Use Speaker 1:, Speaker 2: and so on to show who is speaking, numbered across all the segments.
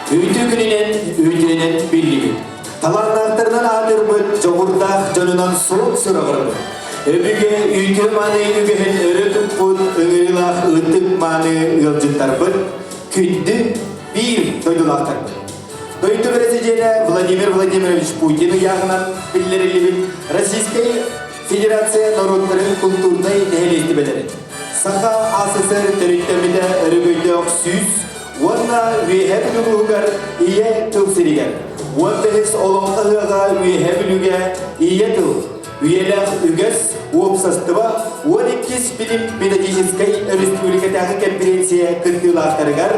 Speaker 1: Үтүө күнүнэн, үтүөнэн биллибит. Талааннаахтарынан аатырбыт, дьоҕурдаах дьонунан сурук сураҕырбыт. Өбүгэ үтүө мааны үгэһин өрө туппут ыҥырыылаах ытык мааны ыалдьыттарбыт, күндү биир дойдулаахтарбыт. Дойду Президенэ Владимир Владимирович Путин ыйааҕынан биллэриллибит Российскай Федерация норуоттарын культурнай нэһилиэстибэлэрин Саха АССР төрүттэммитэ өрөгөйдөөх 100 уонна Үөһээ Бүлүү улууһугар Ийэ тыл сиригэр 15-ис Олоҥхо ыһыаҕа Үөһээ Бүлүүгэ Ийэ тыл, үйэлээх үгэс, уопсастыба 12-ис билим методическай өрөспүүбүлүкэтээҕи кэмпириэнсийэ кыттыылаахтарыгар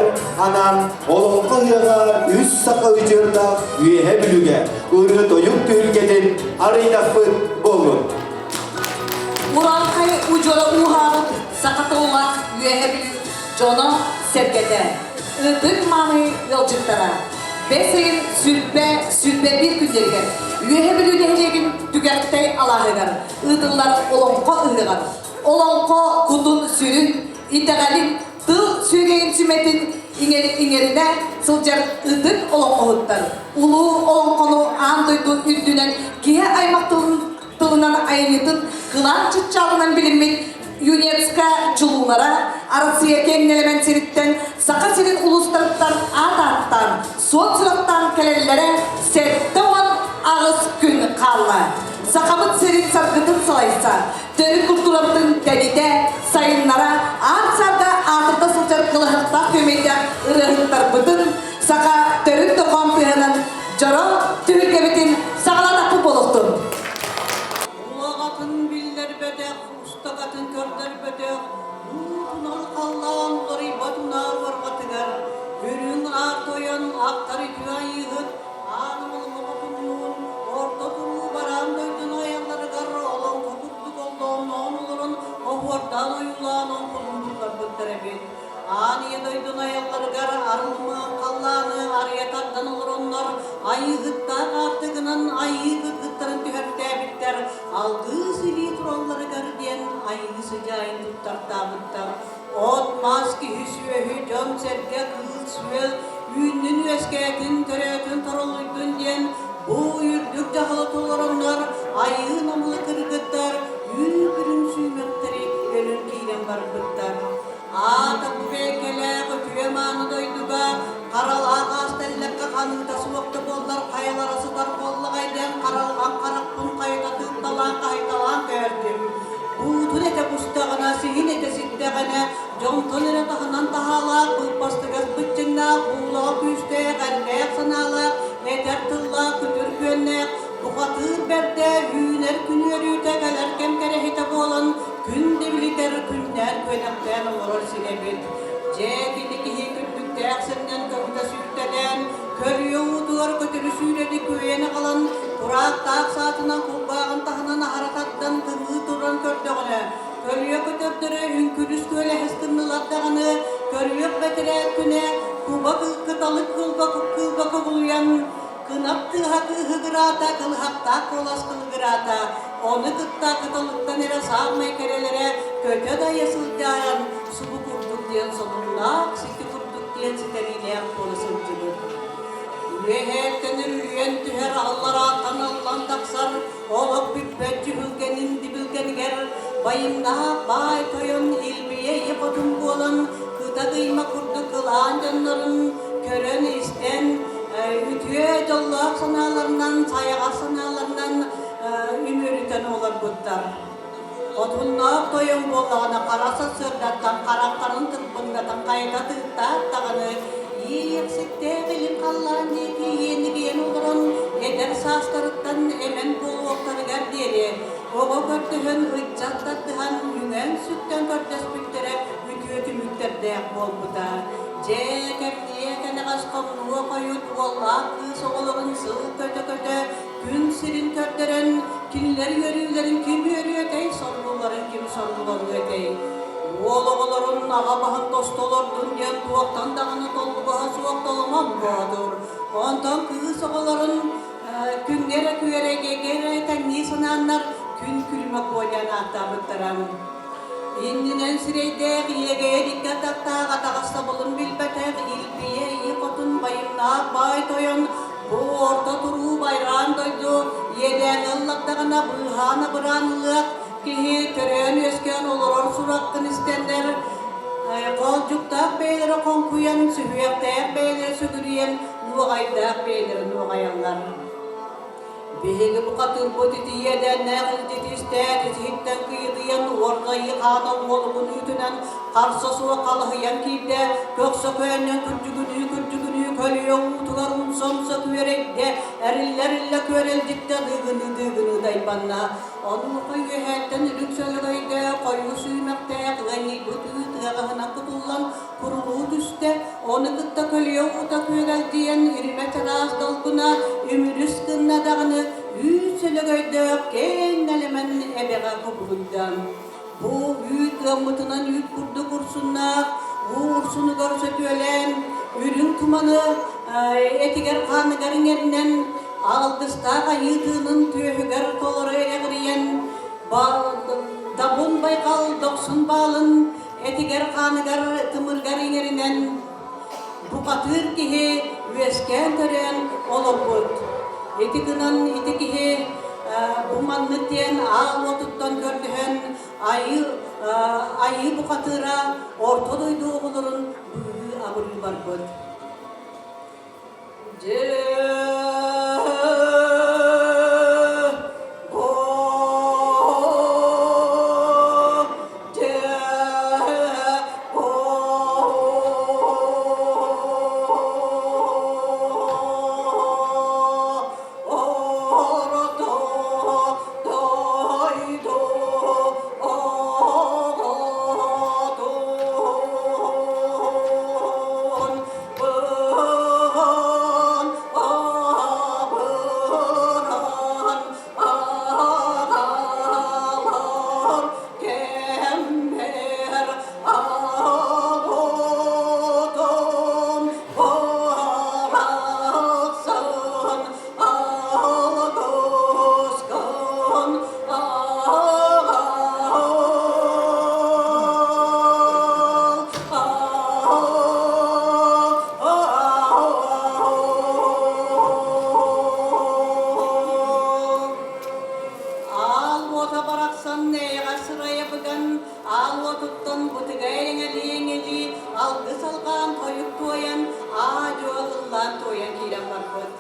Speaker 1: анаан Олоҥхо ыһыаҕа үс саха удьуордаах Үөһээ Бүлүүгэ ырыа-тойук түһүлгэтин арыйдахпыт буоллун.
Speaker 2: Урааҥхай удьуора ууһаабыт саха тыллаах Үөһээ Бүлүү дьоно-сэргэтэ, ытык мааны ыалдьыттара бэс ыйын 21 күннэригэр Үөһээ Бүлүү нэһилиэгин Түгэхтэй алааһыгар ыытыллар Олоҥхо ыһыаҕар олоҥхо кутун-сүрүн, итэҕэлин, тыл сүөгэйин сүмэтин иҥэринэ сылдьар ытык олоҥхоһуттар улуу олоҥхону аан дойду үрдүнэн киһи аймах тылын тылынан айымньытын кылаан чыпчаалынан билиммит ЮНЕСКО чулуулара Арассыыйа киэҥ нэлэмэн сириттэн Саха сирин улуустарыттан аат ааттаан, суот сурахтаан кэлэллэрэ 78 күн хаалла. Сахабыт сирин саргытын салайса, төрүт культурабытын тэнитэ, сайыннара, аар-саарга аатырда сылдьар кылаһыктаах күөмэйдээх ырыаһыттарбытын саха төрүт дорҕоон тыаһынан дьоро түһүлгэбитин саҕалаатахпыт буолуохтун.
Speaker 3: Улаҕатын биллэрбэтэх, устагатын көрдөрбөтөх, уутунан халлаан уларыйбат унаар уорҕатыгар, үрүҥ аар тойон ахтар үтүө айыыһыт аан олоҥхотуннуун орто туруу бараан дойдуну айалларыгар олоҥхо курдук оллоонноон олорон оһуордаан ойуулаан оҥкулун булларбыттар эбит. Аан ийэ дойдуну айалларыгар арылымаан халлааны арыйа тардан олороннор айыыһыттаах аартыгынан айыы кыргыттарын түһэртээбиттэр, алгыы силии туралларыгар диэн айыы сыдьаайын туттартаабыттар. От-мас, киһи-сүөһү, дьон-сэргэ, кыыл-сүөл үүннүн-үөскээтин, төрөөтүн, торолуйдун диэн бу үрдүк дьаһалы толороннор айыы намылы кыргыттар үүн-күрүн сүүмэхтэри өлөн киирэн барбыттар. Аата бу бэйкэлээх үтүө-мааны дойдуга харалаах аас тэллэххэ ханыыта суох да буоллар хайалара сытар буоллаҕай диэн харалҕан харахпын хайыта тыытталаан хаһыйталаан көһөрдүм. Буутун этэ бустаҕына, сиһин этэ ситтэҕинэ, дьонтон эрэ таһынан таһаалаах, быыппастыгас быччыҥнаах, буулаҕа күүстээх, эрдээх санаалаах, этэр тыллаах, күтүр күөннээх, бухатыыр бэрдэ, үүнэр күн үөрүүтэ, кэлэр кэм кэрэһитэ буолан, күн дэбилитэр, күннээн күөнэхтээн олорор сирэ эбит. Дьэ, кини киһи күлбүттээх сиринэн көбүтэ сүүртэлээн, көлүйэ уутугар көтөрү сүүрэни күөйэн аҕалан, тураахтаах саатынан кулгааҕын таһынан аһара тардан тымыы туран көрдөҕүнэ, көлүйэ көтөрдөрө үҥкүрүс күөлэһис гыннылар даҕаны, көрүөх бэтэрээт күнэ куба кыталык кылга кылга кубулуйан, кынат тыаһа кыыһыгыраата, кылыһахтаах куолас кылыгыраата, ону кытта кыталыктан эрэ саамай кэрэлэрэ көтө дайа сылдьааран, субу курдук диэн сонуннаах, сити курдук диэн ситэриилээх буола сылдьыбыт. Үөһээттэн үрүйэн түһэр, алларааттан аллан тахсар, олох бүппэт дьүһүлгэнин дибилгэнигэр байымнаах баай тойон илбийэ ийэ хотун буолан, кыта кыйма курдук кылаан дьоннорун көрөн-истэн, үтүө дьоллоох санааларынан, сайаҕас санааларынан үмүрүтэн олорбуттар. Отуннаах тойон буоллаҕына хара сарсыардаттан харахтарын тырбыҥнатан хайыта тыыттаат даҕаны иэйиэхситтээх илин халлаан диэки иэнигийэн олорон эдэр саастарыттан эмэн буолуохтарыгар диэри оҕо көрдөһөн ыччат тардыһан үҥэн-сүктэн көрдөспүттэрэ үтүө түмүктэрдээх буолбута. Дьэ, кэмниэ кэнэҕэс хомнуо хойут уоллаах кыыс оҕолорун сыл көтө-көтө күн сирин көрдөрөн, кинилэр үөрүүлэрин ким үөрүөтэй, соргуларын ким соргулануотэй? Уол оҕолорун аҕа баһын тосту олордун диэн туохтан даҕаны толлугаһа суох толомон боотур. Онтон кыыс оҕолорун күҥҥэ эрэ күөрэйгэ эрэ тэҥнии санааннар күн күлүмэ куоллаан ааттаабыттара. Иннинэн сирэйдээх, иэгэйэр икки атахтаах атаҕастабылын билбэтэх, илбийэ ийэ хотун байымнаах. Тойон бу орто туруу байраан дойду иэдээҥҥэ ыллардаҕына быыһаан-абыраан ылыах киһи төрөөн-үөскээн олорор сураххын истэннэр хоолдьуктаах бэйэлэрэ хоҥкуйан, сүһүөхтээх бэйэлэрэ сүгүрүйэн, нуоҕайдаах бэйэлэрэ нуоҕайаллар. Биһиги бухатыырбыт ити иэдээннээх илдьити истээт, итиһиттэн кыйытыйан, уордайыы хаана уолугун үүтүнэн харса суох халыһыйан киирдэ, көхсө көөнньөн күрдьүгүнүү-күрдьүгүнүү көлүйэ уутугар умса-умса күөрэйдэ, эриллэ-эриллэ күөрэлдьиттэ дыыгыныы-дыыгыныы дайбанна. Онуоха үөһээттэн үрүҥ сөлөгөйдөөх, хойуу сүүмэхтээх ыанньыйбыт үүт ыаҕаһынан кутуллан курулуу түстэ, ону кытта көлүйэ уута күөгэлдьийэн иримэ чараас долгуна үмүрүс гынна даҕаны үүт сөлөгөйдөөх киэҥ нэлэмэн эбэҕэ кубулуйда. Бу үүт ыаммытынан үүт курдук урсуннаах, уу урсунугар сөтүөлээн, үрүҥ туманы этигэр-хааныгар иҥэринэн, алгыстаах айыы тыынын түөһүгэр толору эҕирийэн, Дабун байҕал дохсун баалын этигэр-хааныгар тымыргар иҥэринэн бухатыыр киһи үөскээн-төрөөн олорбут. Ити гынан ити киһи бу маннык диэн аал уотуттан көрдөһөн айыы, айыы бухатыыра орто дойду оҕолорун быыһыы-абырыы барбыт. Аал уота барахсан эйэҕэ сырайа быган, аал уотуттан бытыга эҥэлии-эҥэлии, алгыс алҕаан тойук туойан, аа-дьуо ыллаан туойан киирэн барбыт.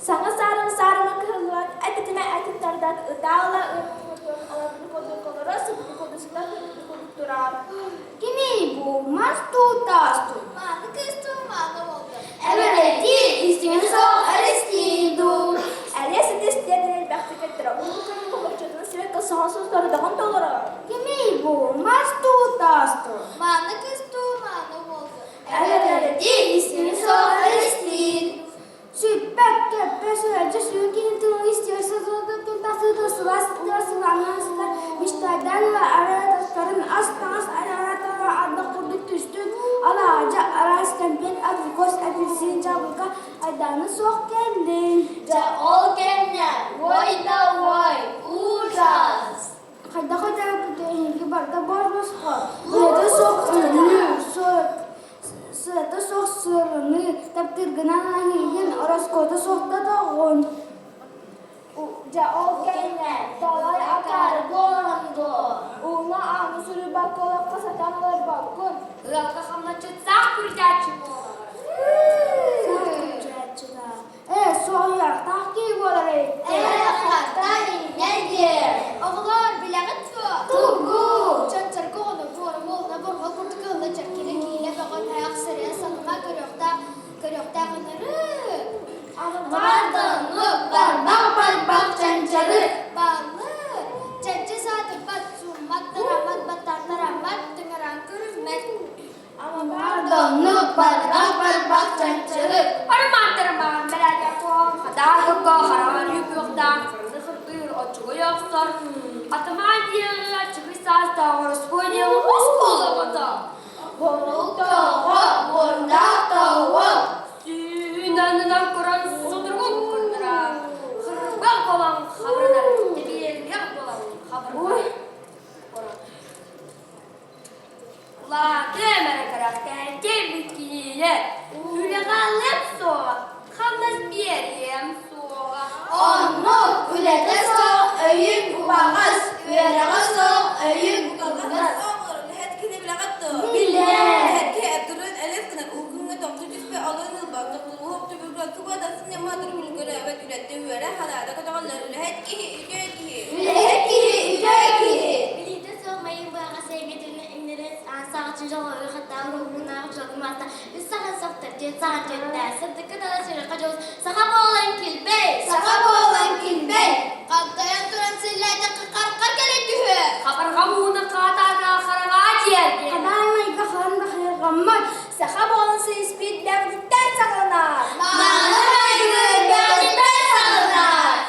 Speaker 4: Саҥа саарын саарыма кыһыллыбат этитинэ этин тардан ытаала ыаммытын олорбут курдук олоро сыппыт курдук сытар курдук турар.
Speaker 5: Кимий бу мас дуу таас дуу?
Speaker 4: Мааны кыыс дуу мааны уол дуу?
Speaker 5: Эбэрэтии истиҥин суох эристиин дуу?
Speaker 4: Элиэс итис диэн элбэхтик эттэрэ. Улуу күн кулаччытын сибэкки соһон сустардаҕын толорор.
Speaker 5: Кимий бу мас дуу таас дуу?
Speaker 4: Мааны кыыс дуу мааны уол дуу?
Speaker 5: Эбэрэтии истиҥин суох эристиин. Чүөчэ сүрүн киһин тылын истиэр сытыытыттан тахсыыта сылаас тыа сылааннан сытар мечтайдаан ыла арыатастарын ас-таҥас айаҕа ардах курдук түстүн, алаадьы, араас кэмпиэт, абрикос, апельсин, дьаабылыка айдаана суох кэллин.
Speaker 4: Дьэ ол кэннэ уой да уой, ужас!
Speaker 5: Хайдах өйдөөбүтэ эһиги барыта буор-босхо, үлэтэ суох өлүү, сыата суох сыаланыы, таптыыргынан аһыыгын, ороскуота суох да тоҕун.
Speaker 4: Дьэ ол кэннэ далай акаары буолан дуо? Ууну ааны суруйбакка олоххо сатаан олорбоккун. Ыалга хамначчыт саах күрдьээччи буолар.
Speaker 5: Саах күрдьээччи да. Ээ, суоһуйахтаах киһи буолар эбит.
Speaker 4: Ээ, хата иннэ диэ.
Speaker 6: Оҕолоор, билэҕит дуо?
Speaker 4: Тугу?
Speaker 6: Чанчарга оҕону буора буолна бурҕа курдук ыһылла чэркилэ киилэ бөҕө тайах сырыа салыма көрүөхтээх көрүөхтээх ынырык.
Speaker 4: Мардоннук барбах барбах чанчары.
Speaker 6: Балык. Чанчы саатырбат, сууммат, тараммат, баттааттараммат, тыҥыраан көрүммэт.
Speaker 4: Мардоннук барбах барбах чанчары.
Speaker 7: Армаан-тармаан бэрээдэкком, хадаарга хараҕар үкүөхтээх, кырны кырдыыр, оччугуй охсор, атамаан диэҕи аччыгый саастаах ороспуой диэҕи оскуола оҕото.
Speaker 4: Борул тоҕо, буордаах тоҕо.
Speaker 7: Сүүн аннынан көрөн судургу кырдырар, хырбах буолан хабырынар, тэбиэлгэх буолан хабырынар. Улаатыам эрэ кэрэхтээтим бүткиилэ, үлэҕэ алыам суоҕа, хамнас биэриэм суоҕа.
Speaker 4: Оннук үлэтэ суох өйүҥ убаҕас, үөрэҕэ суох өйүҥ кылгас. Билээ. Үлэһит киһи үтүө киһи.
Speaker 6: Билиитэ суох майын быаҕа сэйгэтин иҥнэрин аан саҕаччы дьолуору хаттаан уһугуннаах дьолгумаата үс саҕан сохтор диэн саҕан түөттээ сырдыкка дала сүрэххэ дьолус саха буолан килбэй
Speaker 4: Саха буолан килбэй.
Speaker 6: Хантайан туран силлээтэххэ хархар кэлэн түһүө
Speaker 7: Хабарҕа мууна хаатаата хараҕаа диэрди.
Speaker 5: Хадаан майга хаһан да хайҕаммат, саха буолан сыыспыт бэҕдиттэн саҕаланар.
Speaker 4: Мааны майгы бэҕдиттэн саҕаланар.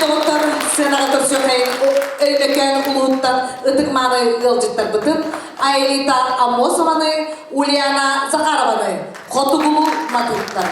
Speaker 2: доҕоттор, сценаҕа көрсүөххэйин Өймөкөөн улууһуттан ытык-мааны ыалдьыттарбытын Аэлита Аммосованы, Ульяна Захарованы хотугулуу матыыптар.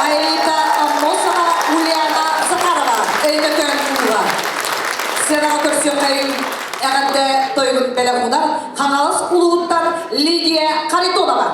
Speaker 2: Аэлита Аммосова, Ульяна Захарова, Өймөкөөн улууһа. Сценаҕа көрсүөххэйин эҕэрдэ тойугун бэлэх уунар Хаҥалас улууһуттан Лидия Харитонова.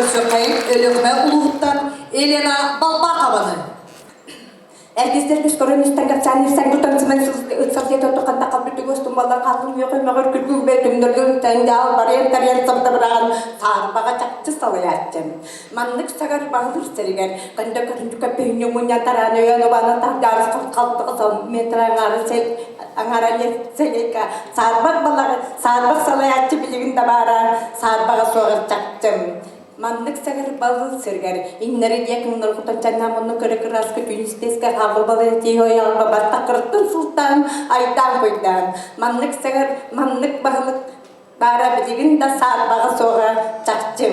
Speaker 2: көрсүөххэйин Өлүөхүмэ улууһуттан Елена Балбахованы.
Speaker 8: Эргистер көрөн истэн капсаан истэн тутан сыман ытсар диэн тохханта қалбытыгы устумаллар хаалын үөхүй мөҕөр күлгү түмнөргө тэндаал барыан тарыан сабдабыраан саарбаҕа чахчы салайааччым. Маннык сагар баһылыр сэригэр кында көрүнчү көппүһүннү мунньан тараан өйөн убана тардаарыс халтыга метр аңары сел аңара селека саарбах балаҕы саарбах салайааччы билигин да баара саарбаҕа суоҕар чахчым. Маннык сэгэр балыл сиргэр иҥнэри диэки муннургутан чаннаам онно көрө кырааска түүнүстээскэ хаалбы балай тииһи ойоҕо баттакырыттан сылтаан айдаан куйдаан маннык сэгэр маннык баһылык баара билигин да саарбаҕа суоҕа чахчы.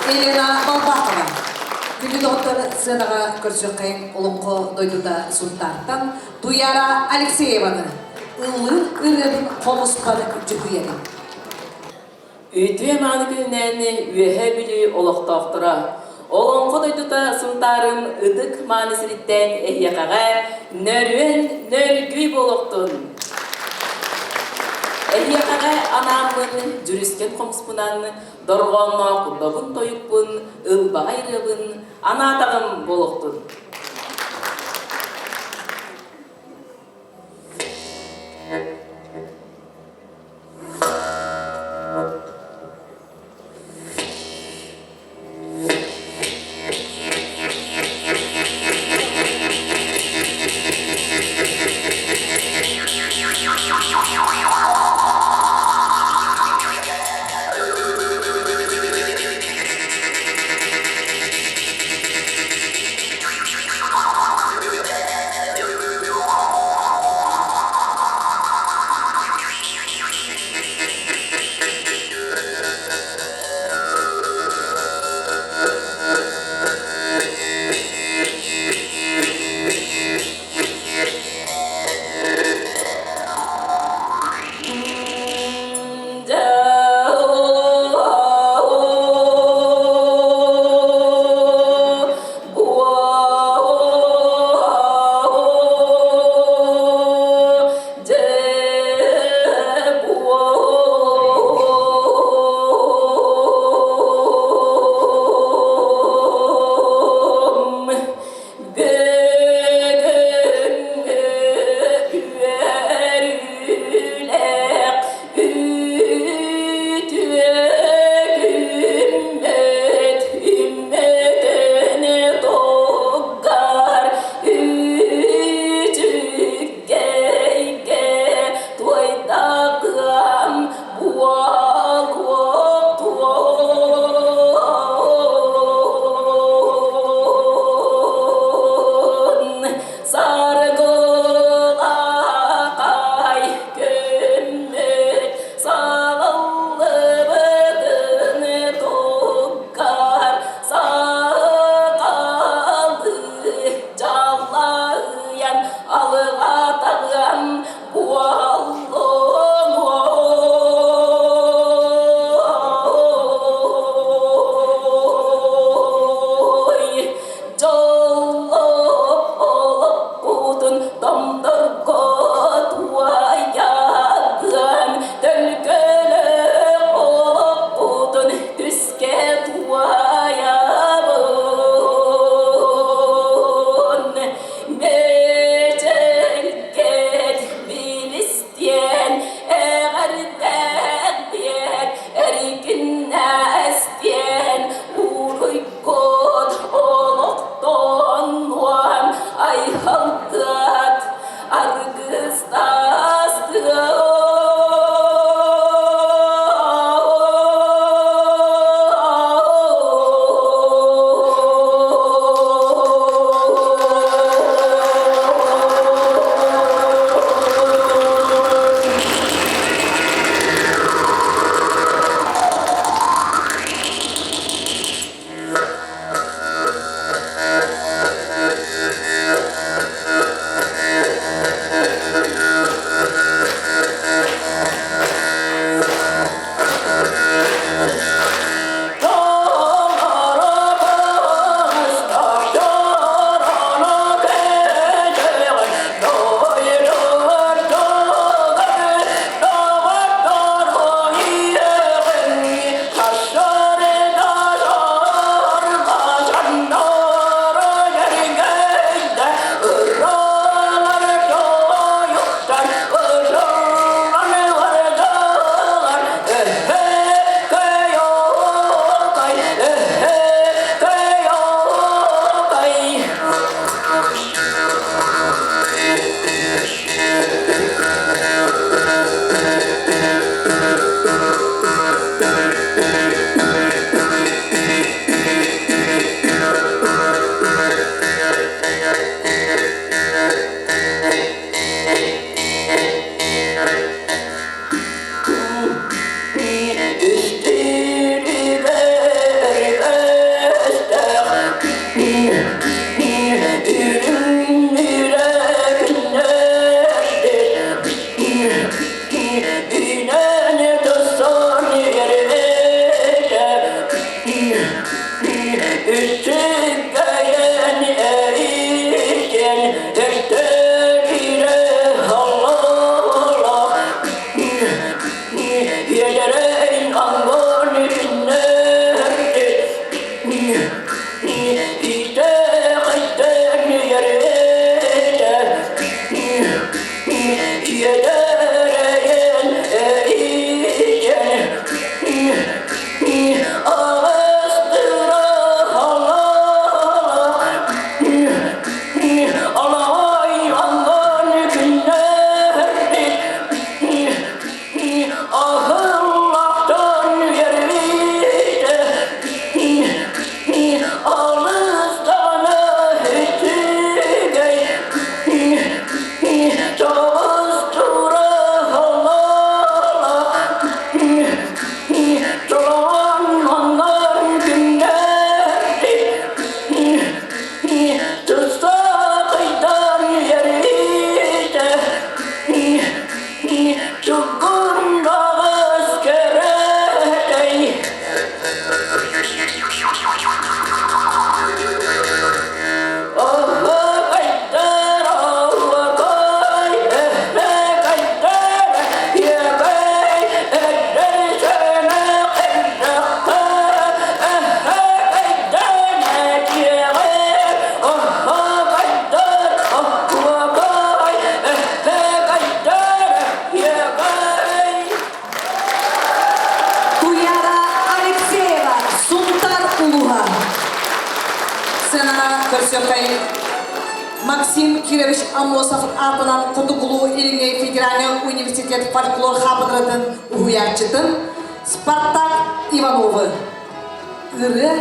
Speaker 2: Елена Балбахова. Күндү доҕоттор сыанаҕа көрсүөххэйин олоҥхо дойдута Сунтаартан Туяра Алексееваны ыллыыр ырыабын хомуспан дьүкүйэбин.
Speaker 9: Үтүө мааны күнүнэн Үөһээ Бүлүү олохтоохторо! Олоҥхо дойдута Сунтаарын ытык мааны сириттэн эһиэхэҕэ нөрүөн нөргүй буолуохтун! Эһиэхэҕэ анааммын дьүрүскэн хомуспунан дорҕоонноох добун тойукпун, ылбаҕай ырыабын анаатаҕым буолуохтун!
Speaker 2: Сыанаҕа көрсүөххэйин Максим Кирович Аммосов аатынан Хотугулуу-Илиҥҥи федеральнай университет фольклор хаапыдыратын уһуйааччытын Спартак Ивановы. Ырыа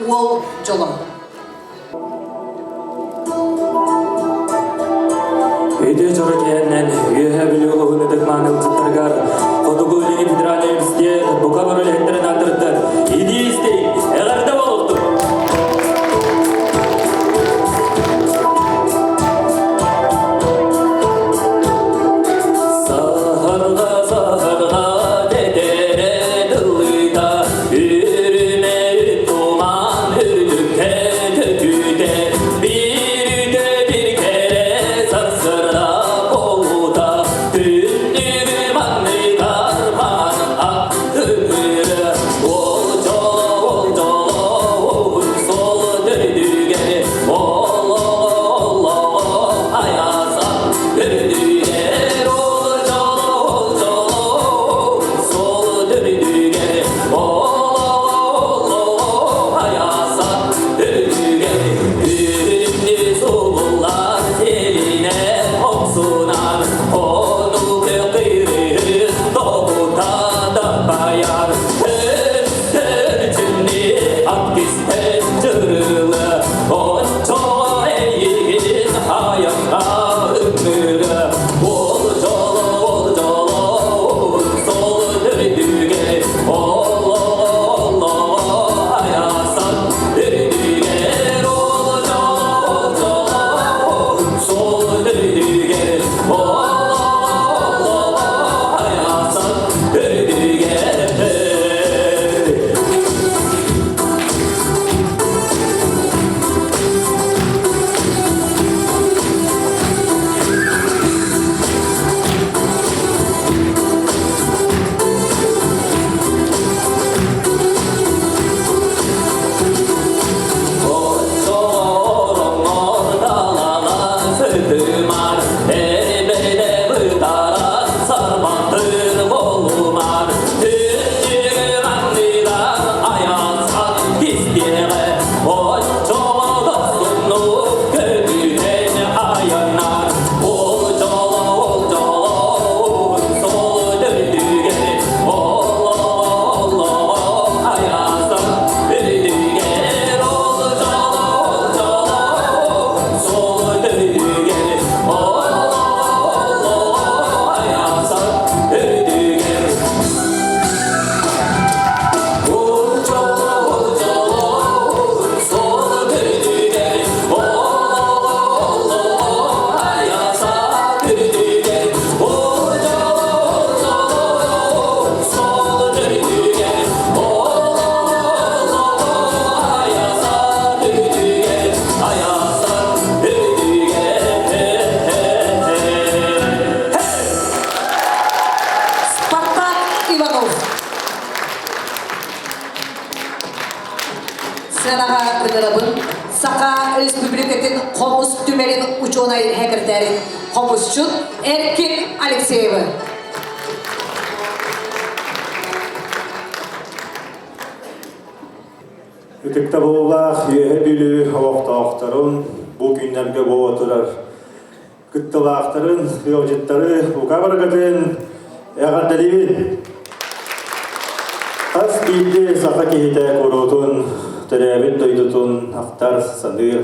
Speaker 2: уол дьоло.
Speaker 10: Үтүө дьоро киэһэннэн Үөһээ Бүлүү улууһун ытык-мааны ыалдьыттарыгар Хотугу Илиҥҥи федеральнай университет бука бары үлэһиттэрин ааттарыттан илии-истиҥ эҕэрдэ буолуохтун! Саһарҕа саһарҕа тэтэрэ тыллыыта үрүмэ туман үрдүккэ көтүтэ биир үтө бір кэрэ сарсыарда буолута түннүгү манныгар маҥан ат ыҥыыры ол дьоло ол дьоло уһун суол төрдүгэр олоҕо олоҕо айааса үрдүгэр ол дьоло ол дьоло уһун суол төрдүгэр олоҕо олоҕо айааса үрдүгэр Үүннү субуллар сиринэн охсунан Ону кыырыһын тобута даппайар Өрчүннү ат кистэн чырылы Оччоҕо эйигин айахха ыҥыры Ол дьоло ол дьоло сол төрдүгэр Олоҕо олоҕо айасан Үрдүгэр ол дьоло ол дьоло сол төрдүгэр Олоҕо олоҕо айасан үрдүгэр Оччоҕороҥҥор далалан сытымар, эрбэйдэ бытаран сарбантын болумар, түннүгүм анныгар айаасхан кистиэҕэ, оччоҕо дохсуннук көтүтэн айаннар, ол дьоло ол дьоло уһун суол төрдүгэр, олоҕо айаасан үрдүгэр, ол дьоло ол дьоло суол төрдүгэр, олоҕо айаасан үрдүгэр. Ол дьоло ол дьоло суол төрдүгэр, олоҕо олоҕо айаасан үрдүгэр, ол дьоло ол дьоло суол төрдүгэр, олоҕо олоҕо айаасан үрдүгэр, айаасан үрдүгэр.
Speaker 2: Спартак Иванов. Сыанаҕа ыҥырабын Саха Республикатын хомус түмэлин учуонай сэкирэтээрин хомусчут Эркин Алексеевы.
Speaker 11: Ытыктабыллаах Үөһэ Бүлүү олохтоохторун бу күннэргэ буола турар кыттылаахтарын, ыалдьыттары бука барыгытын эҕэрдэлиибин! Хас биирдии саха киһитэ куруутун, төрөөбүт дойдутун ахтар, саныыр.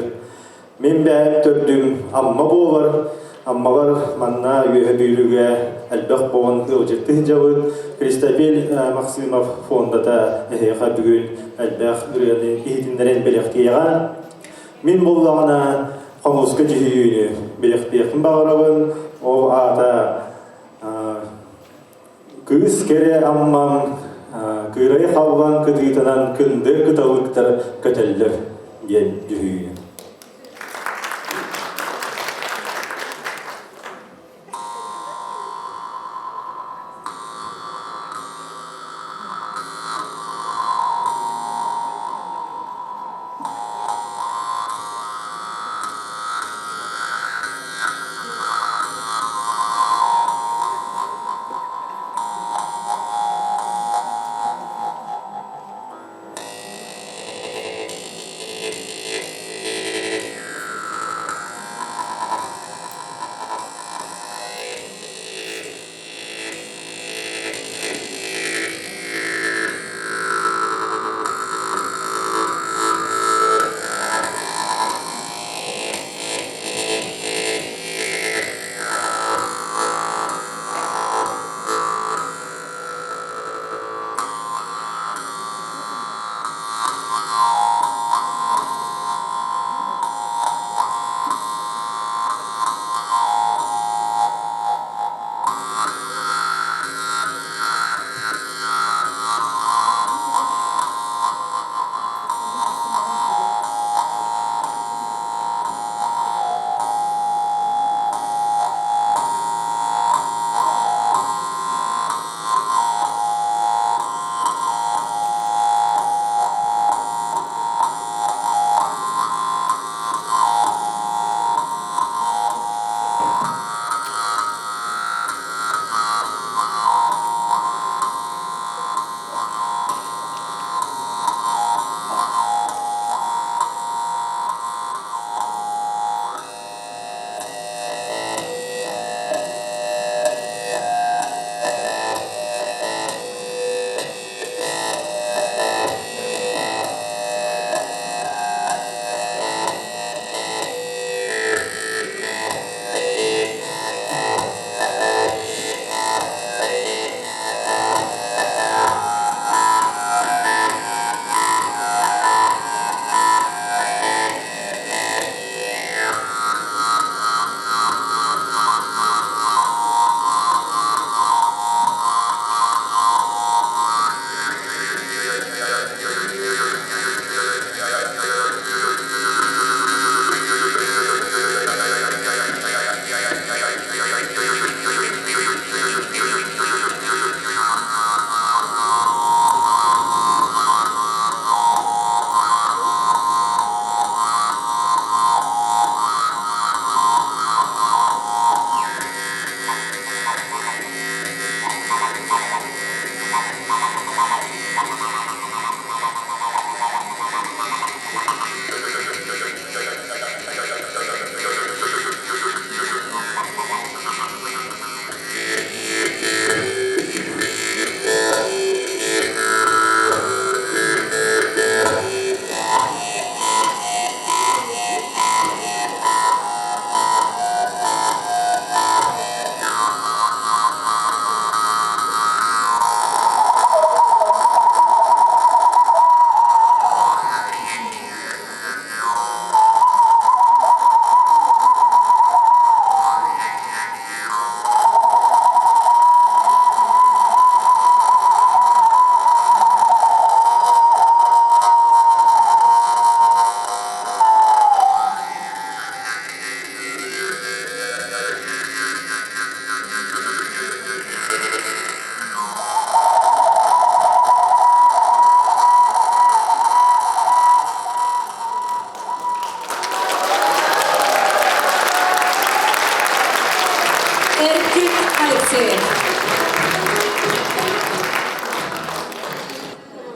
Speaker 11: Мин бэйэм төрдүм Амма буолар. Аммалар манна Үөһэ Бүлүүгэ элбэх буолан ыалдьыттыы сылдьабыт. Кристобель Максимов фондата эһиэхэ бүгүн элбэх ырыаны иһитиннэрэн бэлэхтиэҕэ. Мин буоллаҕына хомуска дьүһүйүүнү билэхтиэхпин баҕарабын. Ол аата кыыс кэрэ Аммам кыырай халлан кытыытынан кындыр кыталыктар көтөллөр диэн дьүһүйүү.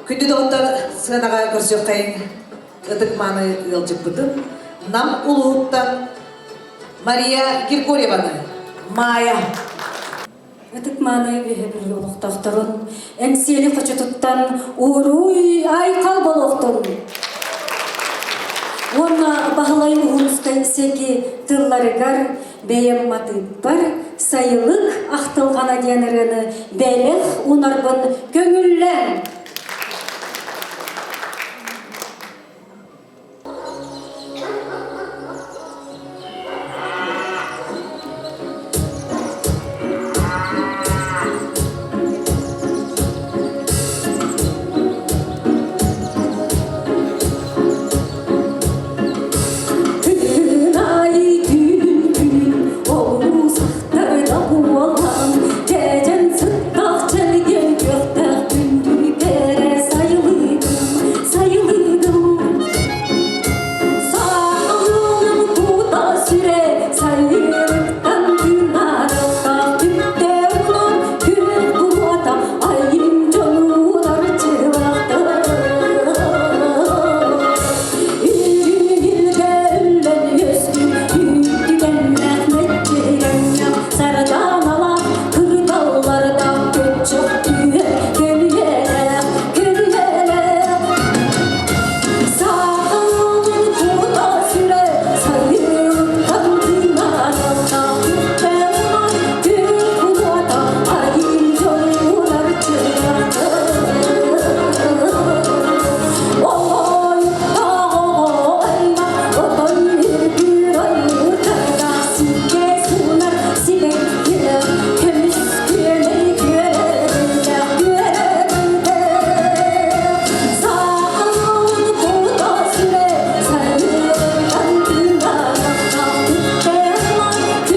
Speaker 2: Күндү доҕоттор, сыанаҕа көрсүөххэйиҥ ытык-мааны ыалдьыппытын Нам улууһуттан Мария Григорьеваны, Маайа.
Speaker 12: Ытык-мааны үөһэ Бүлүү олохтоохторун, Эҥсиэли хочотуттан уруй айхал болуохтун! Уонна Баһылай Уһунускай сэки тылларыгар бэйэм матыыппар «Сайылык ахтылҕана» диэн ырыаны бэлэх уунарбын көҥүллээн! Күн аайы түүн түүн олус ахтарда буолан дьэдьэн сыттах чэлгиэн күөхтээх күндү кэрэ сайылыгым сайылыгым Саалым кута сүрэ сайылыктан тыынарылтах түптэ улан күөх буруота айым дьонугар чылахтар Үрүҥ үллэн үөскүн үүттүгэннээх мэччирэҥнэх сарданалаах кырдаллардаах көччөх түһэр көлүйэлээх көлүйэлээх Саахалын кута сүрэ сайылыктан тыынараллаах күттэммат күн куота айым дьонугар чыгахтар Ой, отой үргүр ойуурдардаах сикке суунар сибэккилэр көмүс күөмэй күөрэгиллээх күөрэгиллэр Саахалын кута сүрэ сайылыктан тыынарахтаах күттээх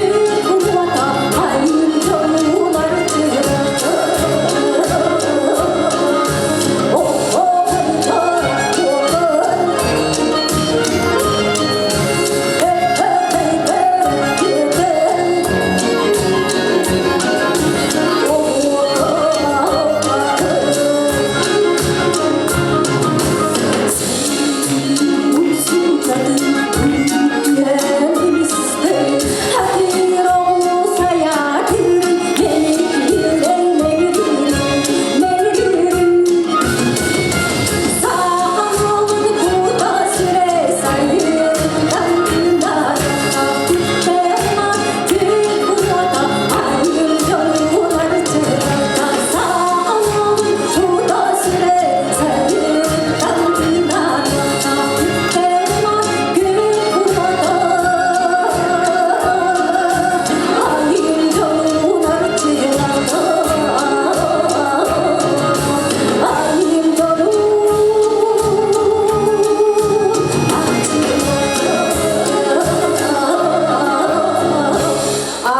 Speaker 12: күн куота айым дьонугар чыгахтар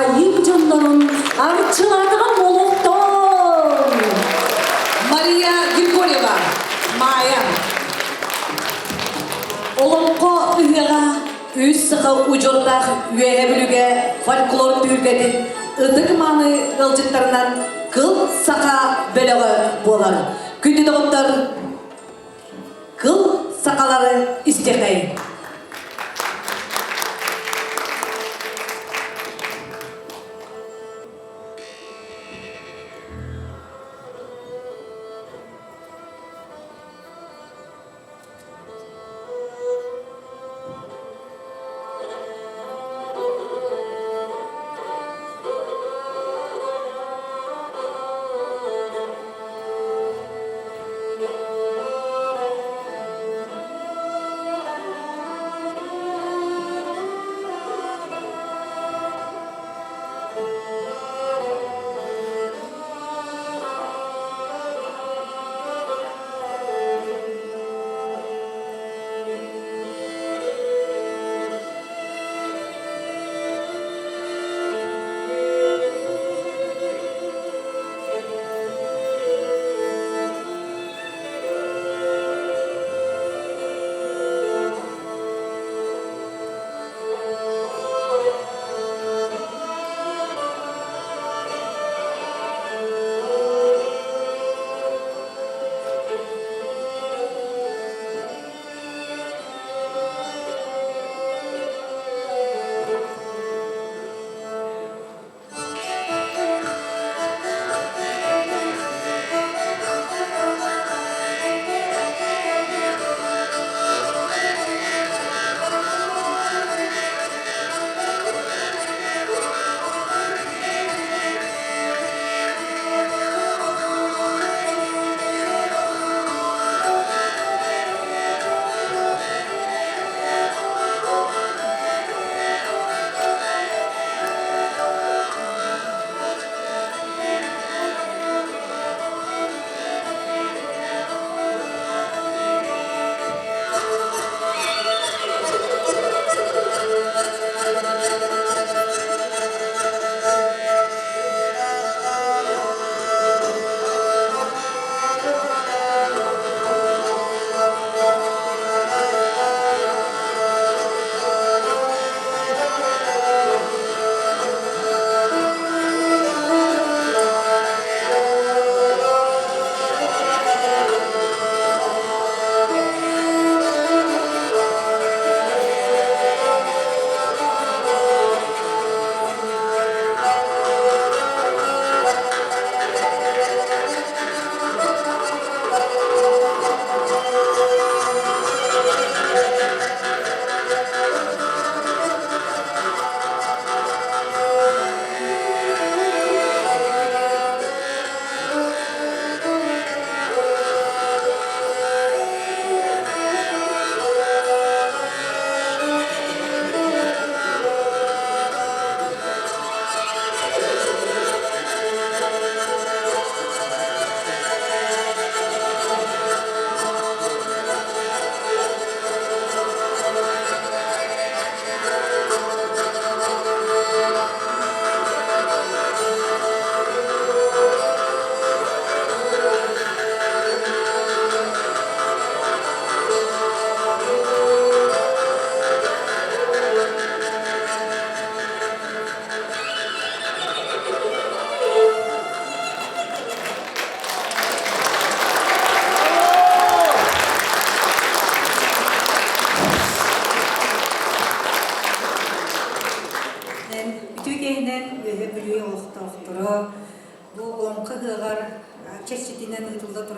Speaker 12: Айым дьоннорун арчылаатаҕым олохтон!
Speaker 2: Мария Григорьева, Майя. Олоҥхо ыһыаҕа үс саха удьуордаах Үөһэ Бүлүүгэ фольклор түһүлгэтин ытык-мааны ыалдьыттарынан Кыл Саха бөлөҕө буолар. Күндү доҕоттор, кыл сахалары истиэхэйиҥ.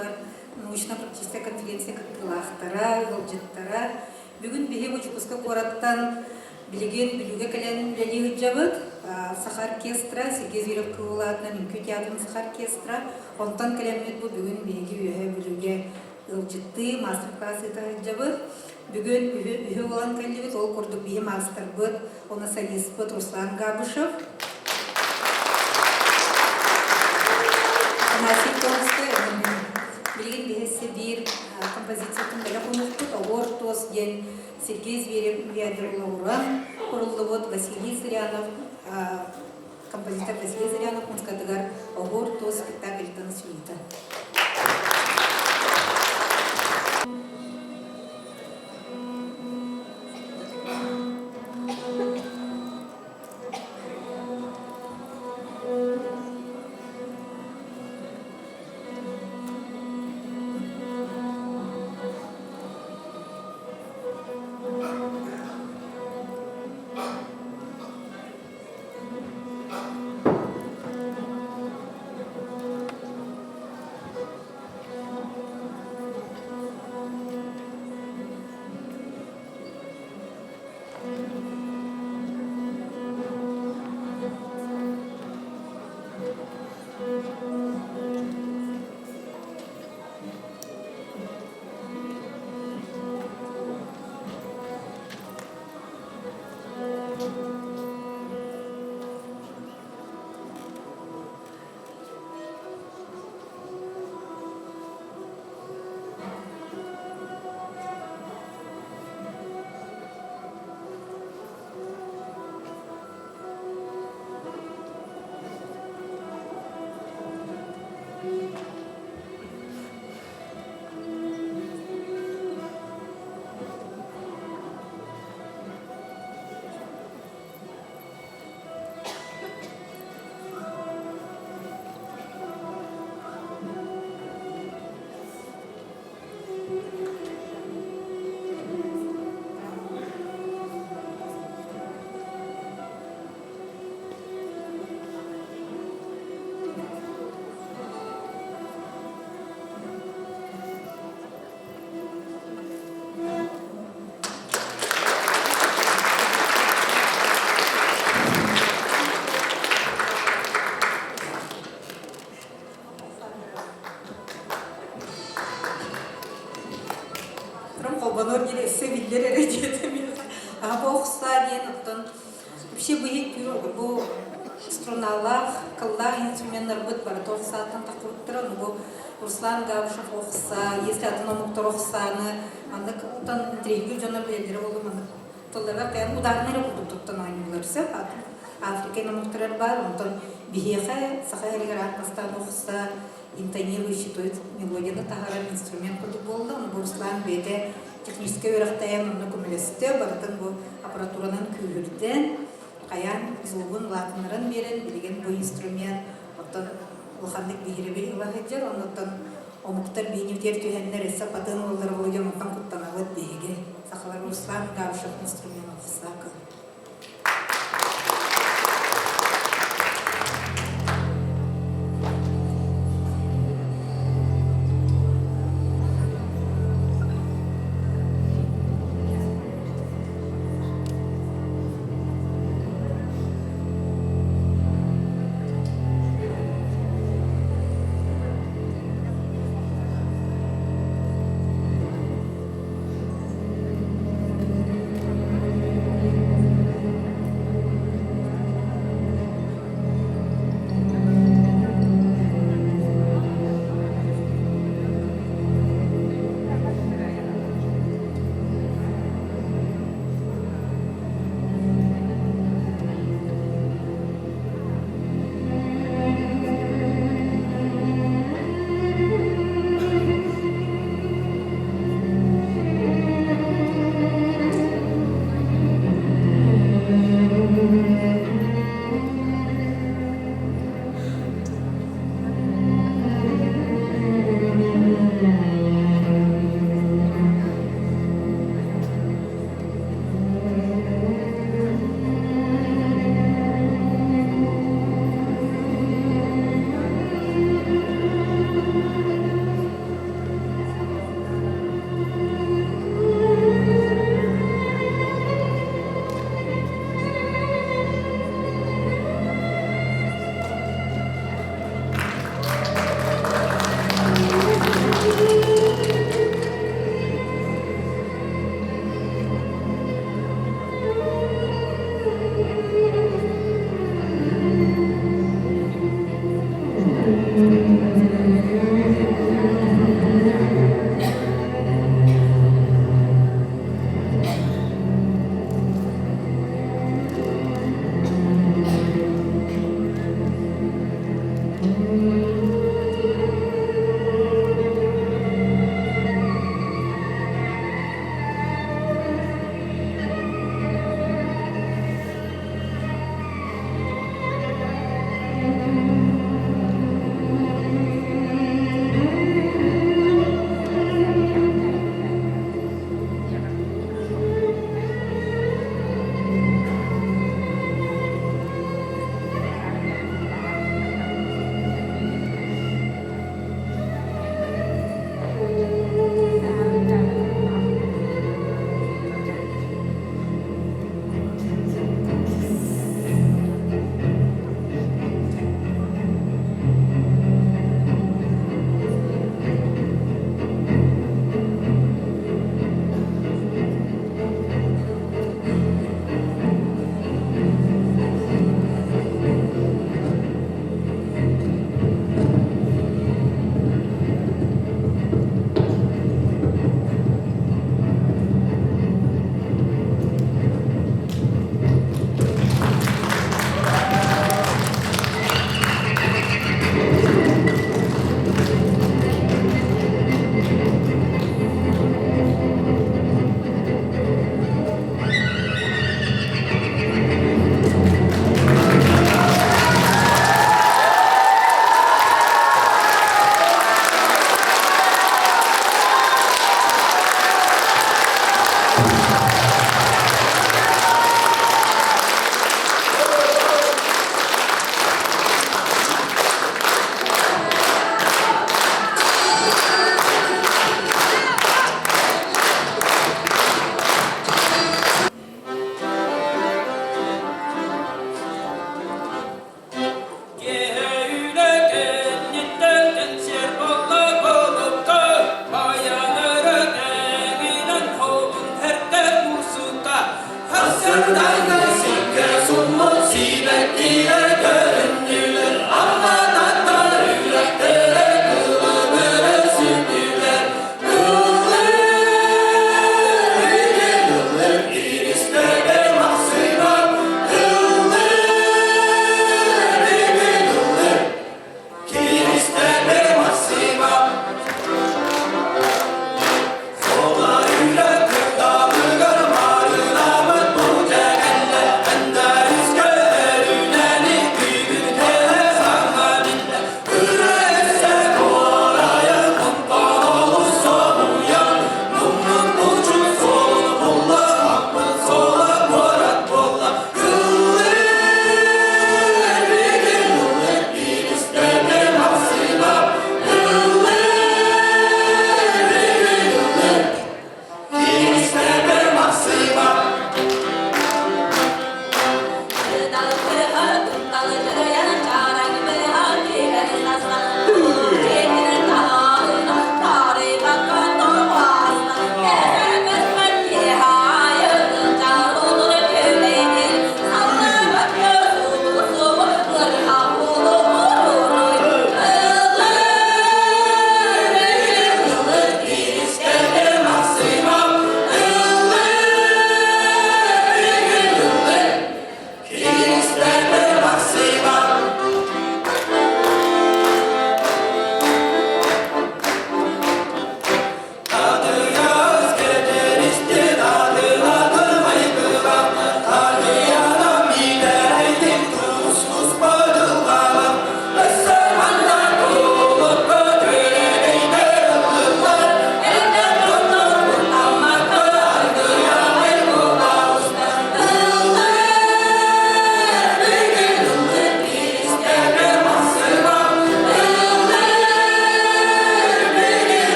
Speaker 13: олорор научно-практическай конференция кыттыылаахтара, ыалдьыттара. Бүгүн биһи бу Дьокуускай куораттан билигин Бүлүүгэ кэлэн үлэлии сылдьабыт. Саха оркестра, Сергей Зверев Кыыл аатынан Үҥкүү театрын Саха оркестра. Онтон кэлэммит бу бүгүн биһиги Үөһээ Бүлүүгэ ыалдьыттыы, мастер-класс ыыта сылдьабыт. Бүгүн үһү буолан кэллибит. Ол курдук биһи маастарбыт, уонна солиспыт Руслан Габышев. Афанасий Томскай, билигин биһиэссе биир композициятын бэлэх уунукпут «Оҕуор туос» диэн Сергей Зверев үйэдэр олоҕуран куруллубут Василий Зырянов композитор Василий Зырянов музыкатыгар «Оҕуор туос» спектакльтан сюита. Холбонор диэн өссө биллэр эрэ диэтэ миэхэ. Аһа охсаа диэн оттон вообще быһый бу струналаах, кыллаах инструменнарбыт барыта охсааттан таххыбыттара. Ону бу Руслан Габышев охсаа, если атын омуктар охсааны маннык оттон интриги дьонор билэллэрэ буолуо маннык тылларга кайан ударнай эрэ курдук туттан оонньуулар сөп. Африка омуктарар баар, онтон биһиэхэ саха эригэр аан бастаан охса интонирующий, то есть мелодияны таһаарар инструмент курдук буолла. Ону бу Руслан бэйэтэ техническэй үөрэхтэйэн онно көмөлөстө, барытын бу аппаратуранан күүһүрдэн, хайаан звугун улаатыннаран биэрэн, билигин бу инструмент оттон улаханнык биһирэбил ыла сылдьар, оннуттан омуктар биһиги түһэннэр өссө патын уоллара буолуо диэн онтон куттанабыт биһиги. Сахалар Руслан Габышев инструмент охсаакы.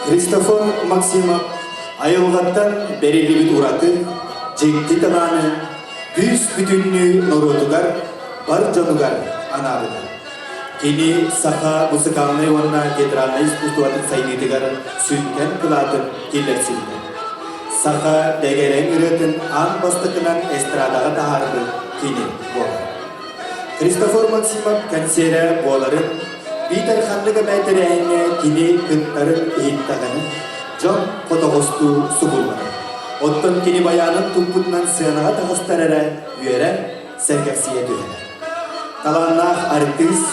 Speaker 1: Христофор Максимов айылҕаттан бэриллибит ураты дьикти талааны күүс бүтүннүү норуотугар, бар дьонугар анаабыта. Кини саха музыкальнай уонна театральнай искусствотын сайдыытыгар сүҥкэн кылаатын киллэрсибитэ. Саха дэгэрэҥ ырыатын аан бастакынан эстрадаҕа таһаарбыт кини буолар. Христофор Максимов кэнсиэрэ буоларын, биитэр ханнык эмэ тэрээһиҥҥэ кини кыттарын иһиттэҕинэ, дьон хотоҕостуу субуллар. Оттон кини байаанын туппутунан сыанаҕа таҕыстар эрэ үөрэ, сэргэхсийэ түһэр. Талааннаах артыыс,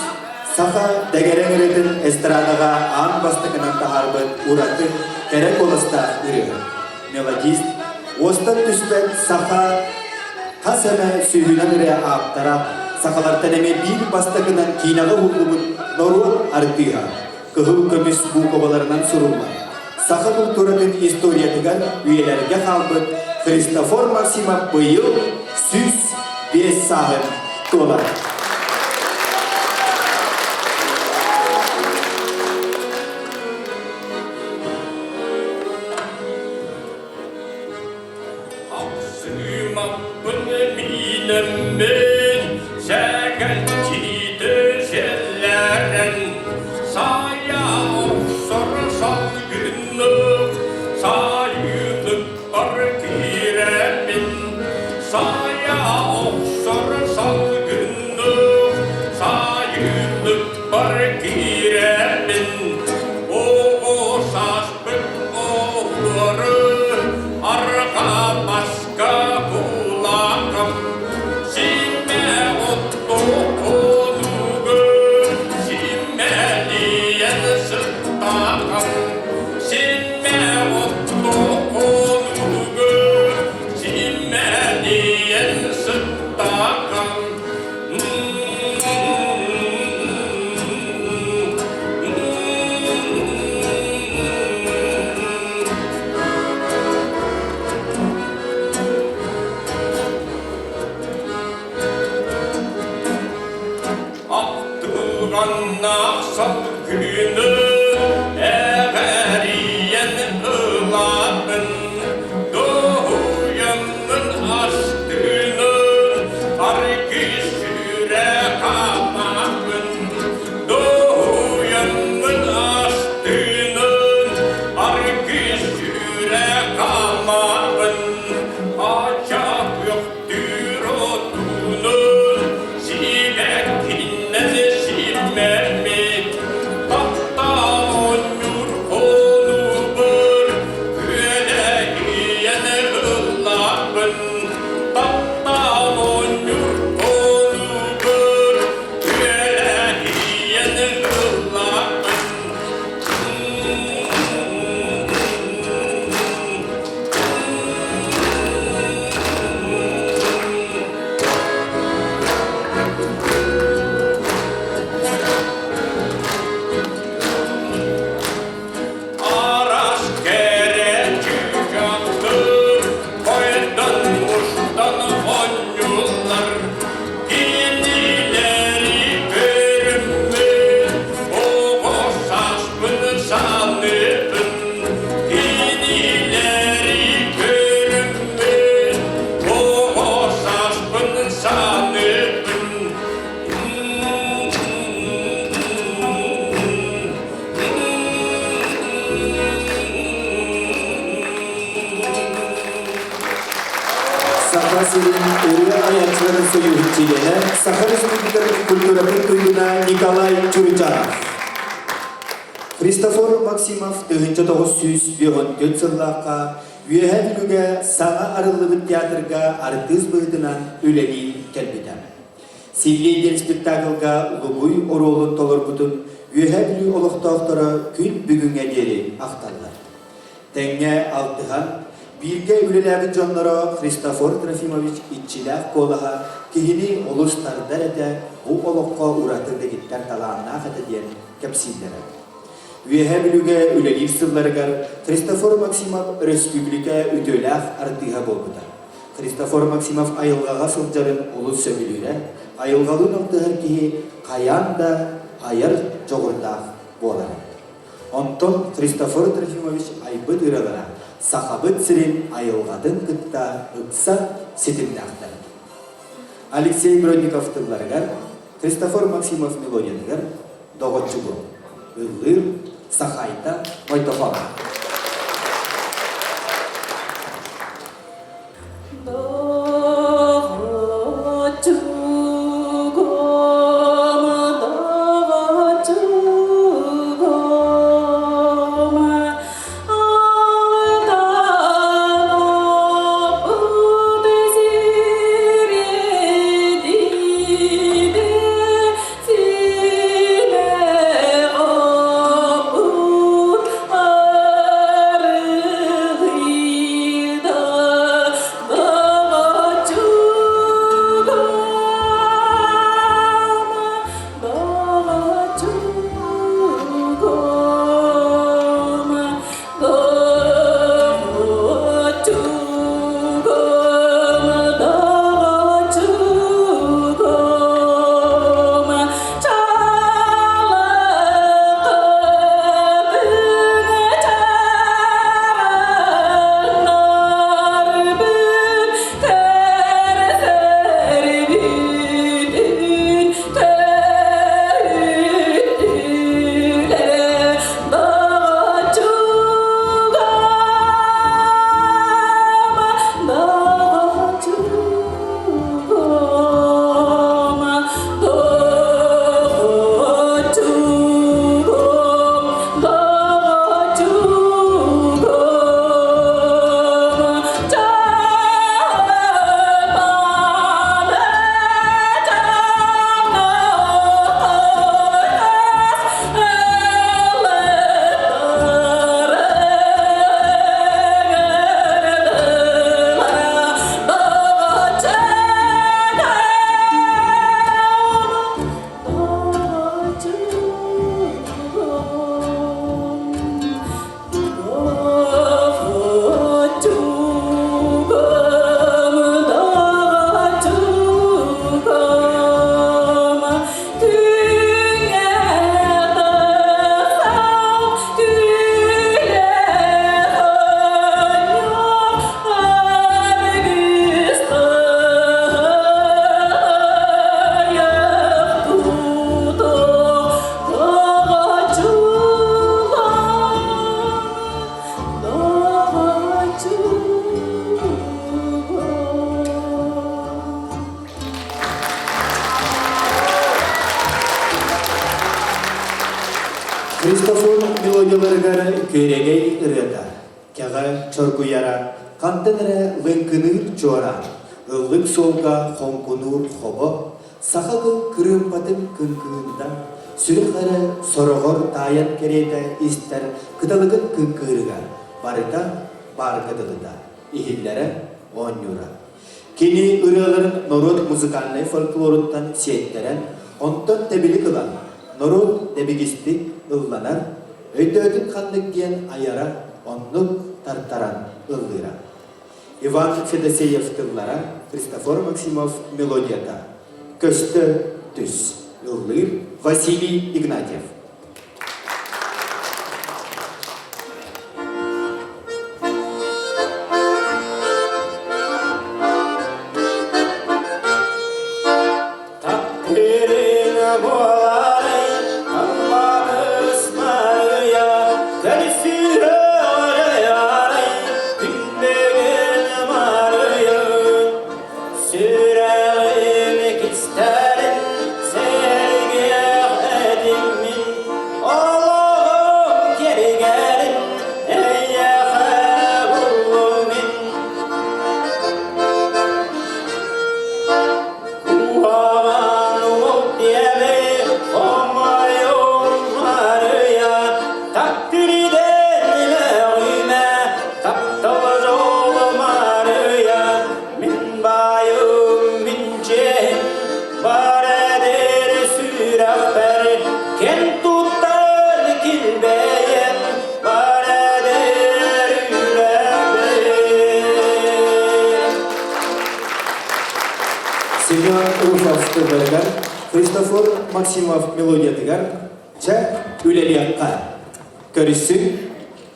Speaker 1: саха дэгэрэҥ ырыатын эстрадаҕа аан бастакынан таһаарбыт ураты кэрэ куоластаах ырыаһыт, мелодист, уостан түспэт саха хас эмэ сүүһүнэн ырыа ааптара, сахалартан эмиэ биир бастакынан киинэҕэ уһуллубут норуот артыыһа, кыһыл көмүс буукубаларынан суруллар, саха култууратын историятыгар үйэлэргэ хаалбыт Христофор Максимов быйыл 105 сааһын туолар.
Speaker 14: Ахсымаппын миинэммин сэгэлдьиитэ сэллэрэн сайа охсор салгыннык сайылыкпар киирэбин сайа охсор салгыннык сайылыкпар киирэбин оҕо сааспыт оҕолору арҕаа баска кулаакам симэ оттоҕонугу симэлийэн сыттаҕам симэ оттоҕонугу симэлийэн сыттаҕам Аттыганнаах салгыны эҕэрийэн ылабын, дуһуйаммын астынын, аргы сүрэ хаамабын, дуһуйаммын астынын, аргы сүрэ хаамабын, ача күөхтүүр отунун, сибэккиннэн симмэммит, таптал оонньуур хонуубар, күөлэһийэн ыллаабын, таптал оонньуур хонуубар, күөлэһийэн ыллаабын. Арас кэрэ чыычаахтар хойдон мустан оонньууллар кинилэри көрүммүт оҕо сааспын саныыбын кинилэри көрүммүт оҕо сааспын саныыбын.
Speaker 1: Саха сирин ырыа айааччыларын союһун чилиэнэ, Саха Республикатын культуратын туйгуна Николай Чуручанов. Христофор Максимов 1954 сыллаахха Үөһээ Бүлүүгэ саҥа арыллыбыт театрга артыыс быһыытынан үлэлии кэлбитэ. Силлиэ диэн спектаклга Лугуй оруолун толорбутун Үөһээ Бүлүү олохтоохторо күн бүгүҥҥэ диэри ахталлар. Тэҥҥэ алтыһан, бииргэ үлэлээбит дьонноро Христофор Трофимович иччилээх куолаһа киһини олус тардар этэ, бу олоххо ураты дэгиттэр талааннаах этэ диэн кэпсииллэрэ. Үөһээ Бүлүүгэ үлэлиир сылларыгар Христофор Максимов өрөспүүбүлүкэ үтүөлээх артыыһа буолбута. Христофор Максимов айылҕаҕа сылдьарын олус сөбүлүүрэ, айылҕалыын алтыһар киһи хайаан да айар дьоҕурдаах буолара. Онтон Христофор Трофимович айбыт ырыалара Сахабыт сирин айылҕатын кытта ыкса ситимнээхтэр. Алексей Бродников тылларыгар, Христофор Максимов мелодиятыгар Доҕоччугу ыллыыр Сахайта Мойтохоон. Христофор мелодияларыгар күөрэгэй ырыата, кэҕэ чоргуйара, хантан эрэ лыҥкыныыр чуораан, ыллык суолга хоҥкунуур хобо, саха кыл кырыымпатын кыҥкыында, сүрэх эрэ сороҕор таайан кэриэтэ истэр кыталыгын кыҥкыырыгар барыта баарга дылыта, иһиллэрэ оонньуура. Кини ырыаларын норуот музыкальнай фольклоруттан сиэттэрэн, онтон тэбилик ылан, норуот дэбигистик ылланар, өйдөөтүн ханнык диэн айара, оннук тартаран ыллыыра. Иван Федосеев тыллара, Христофор Максимов мелодията. Көстө түс. Ыллыыр Василий Игнатьев.
Speaker 15: Сүрэҕим кистэлин сэргиэх этим мин олоҕум кэргэнин эйиэхэ буллум мин Куһаҕан уол диэми хомойуом Марыя таптырден мөҕүмэ таптал дьолу Марыя Мин баайым, мин чиэһим, бар эдэр сүрэхпэр кэн туттар килбэйэн, бар эдэр үлэбэр.
Speaker 1: Семен Руфов тылларыгар, Христофор Максимов мелодиятыгар «Чэ, үлэлиэххэ!» Көрүссүҥ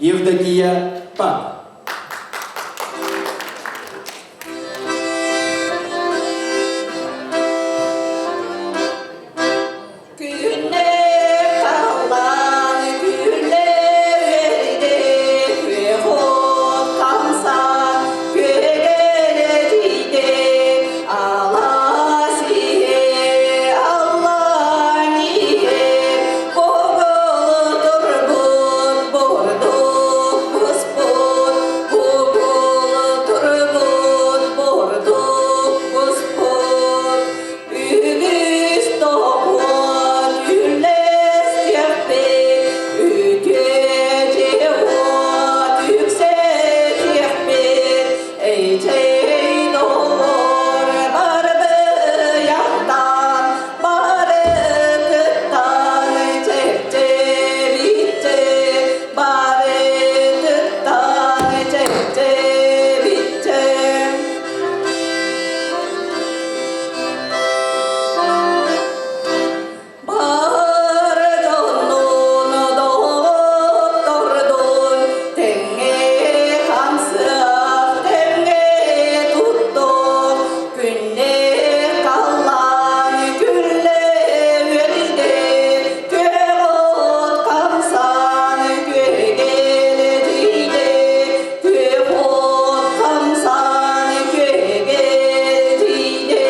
Speaker 1: Евдокия Пак.
Speaker 12: Үгүс тоһуон үллэстиэхпит, үтүө уот үксэтиэхпит, эйчэй доҕор барбыйахтан, бары кыттан чэпчэбитчэ, бары кыттан чэпчэбитчэ. Бары дьоннуун доҕоттордуун тэҥҥэ хамсыах, тэҥҥэ туттуох, күннээх халлаан күллэ үөрдэ, күөх от хамсаан күөгэлдьийдэ, күөх от хамсаан күөгэлдьийдэ.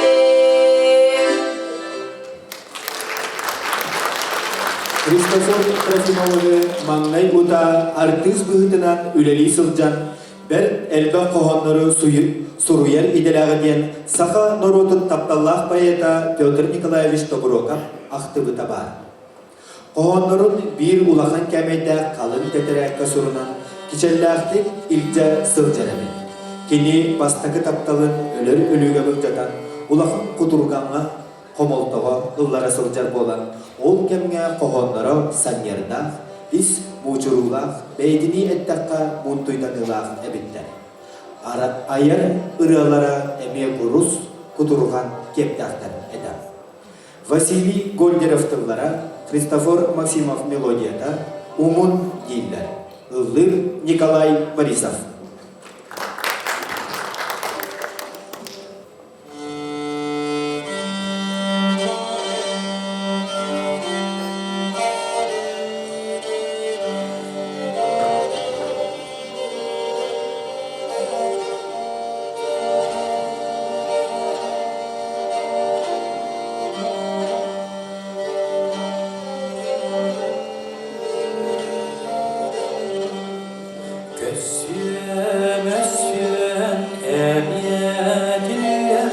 Speaker 1: Христофор Трофимовы маҥнай утаа артыыс быһыытынан үлэлии сылдьан, бэрт элбэх хоһооннору суруйар идэлээҕэ диэн саха норуотун тапталлаах поэта Петр Николаевич Тобуруокап ахтыбыта баар. Хоһооннорун биир улахан кээмэйдээх халыҥ тэтэрээккэ сурунан, кичэллээхтик илдьэ сылдьар эбит. Кини бастакы тапталын өлөр өлүүгэ былдьатан, улахан кутурҕаҥҥа, хомолтоҕо ыллара сылдьар буолан, ол кэмҥэ хоһоонноро санньыардаах, ис муучуруулаах, бэйэтинии эттэххэ муунтуйданыылаах эбиттэр. Айар ырыалара эмиэ курус, кутурҕан киэптээхтэр этэ. Василий Гольдеров тыллара, Христофор Максимов мелодията «Умун» дииллэр. Ыллыыр Николай Борисов.
Speaker 10: Көссүөм-өссүөн эмиэтиллэн,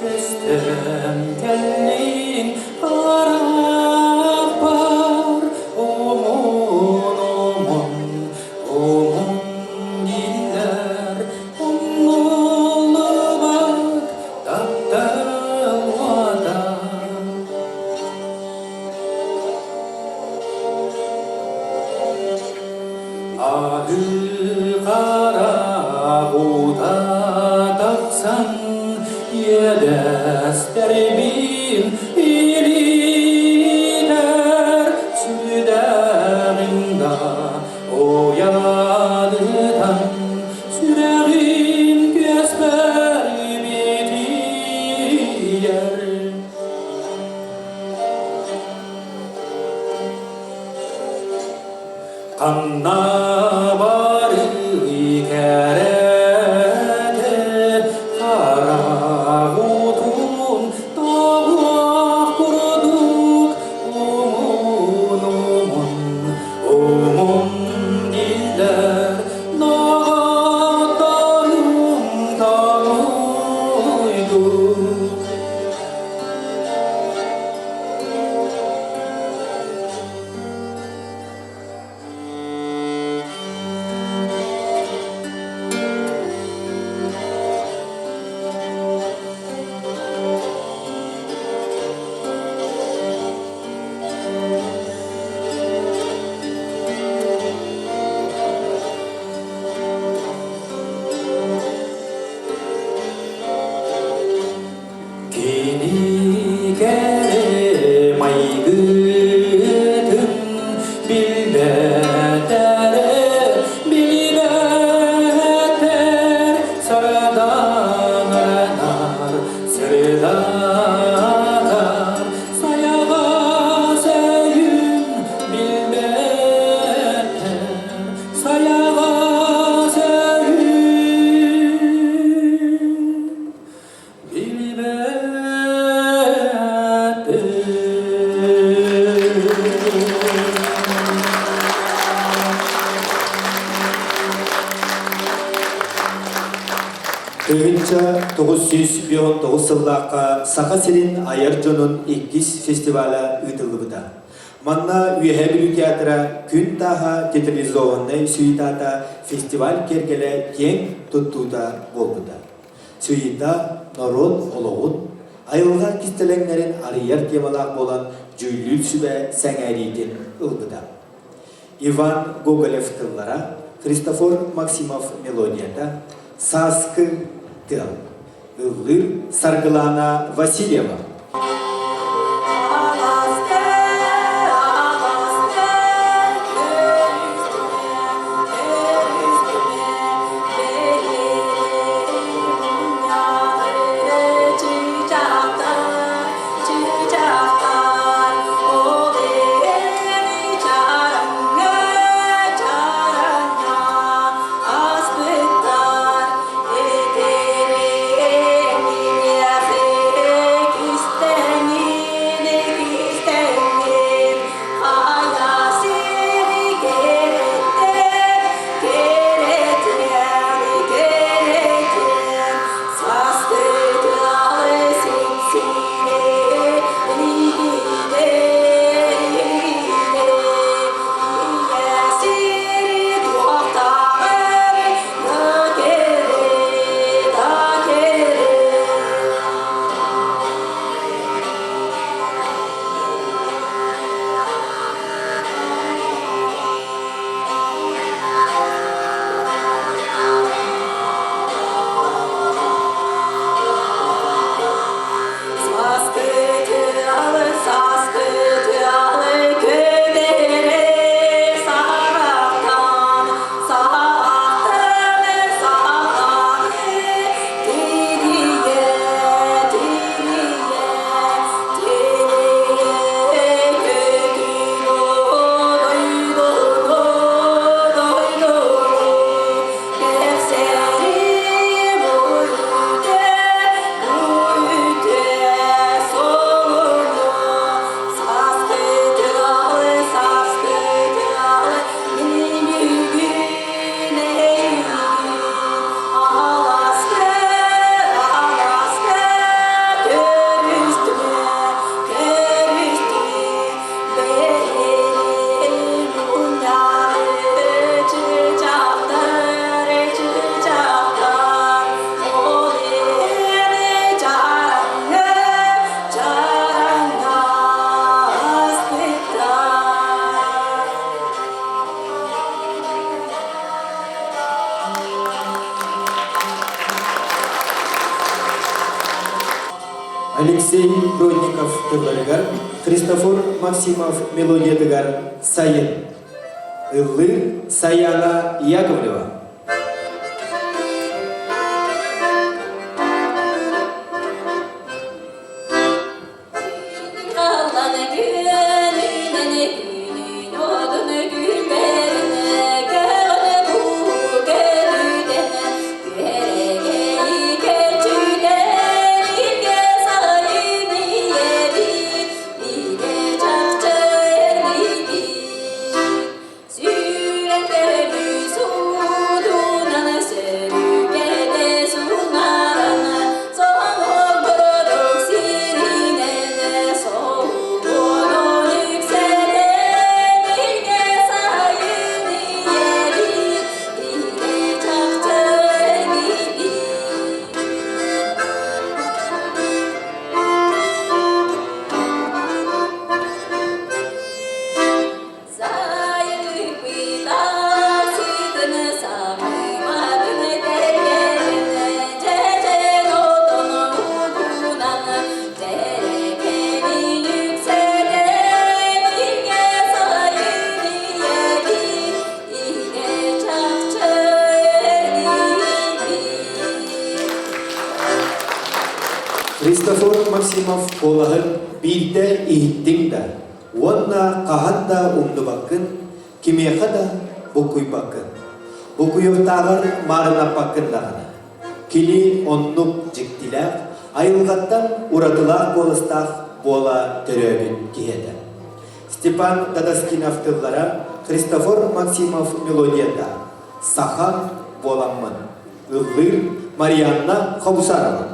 Speaker 10: көстөн кэллин харахпар, умун-умун, умун дииллэр, умнуллубат таптал уота. Аһыы харах уута тахсан иэдэстэрбин илитэр сүрэҕим да уйадытан сүрэҕим күөспэр битийэр. Ханна барыы кэрэтэ харах уутун тоҕуох курдук умун умун умун дииллэр доҕотторум тоҥуйдук.
Speaker 1: 1959 сыллаахха Саха сирин айар дьонун иккис фестиваля ыытыллыбыта. Манна Үөһээ Бүлүү театра Күн тааһа театрализованнай сюитата фестиваль киэргэлэ киэҥ туттуута буолбута. Сюита норуот олоҕун, айылҕа кистэлэҥнэрин арыйар темалаах буолан дьүүллүүр сүбэ сэҥээриитин ылбыта. Иван Гоголев тыллара, Христофор Максимов мелодията, Сааскы тыал. Ыллыыр Саргылаана Васильева. Алексей Бродников тылларыгар, Христофор Максимов мелодиятыгар «Сайын». Ыллыыр Саяна Яковлева. Христофор Максимов куолаһын биирдэ иһиттиҥ да уонна хаһан да умнубаккын, кимиэхэ да буккуйбаккын. Букуйуохтааҕар маарынаппаккын даҕаны. Кини оннук дьиктилээх, айылҕаттан уратылаах куоластаах буола төрөөбүт киһи этэ. Степан Дадаскинов тыллара Христофор Максимов мелодията «Саха буоламмын» ыллыыр. Марианна Хобусарова.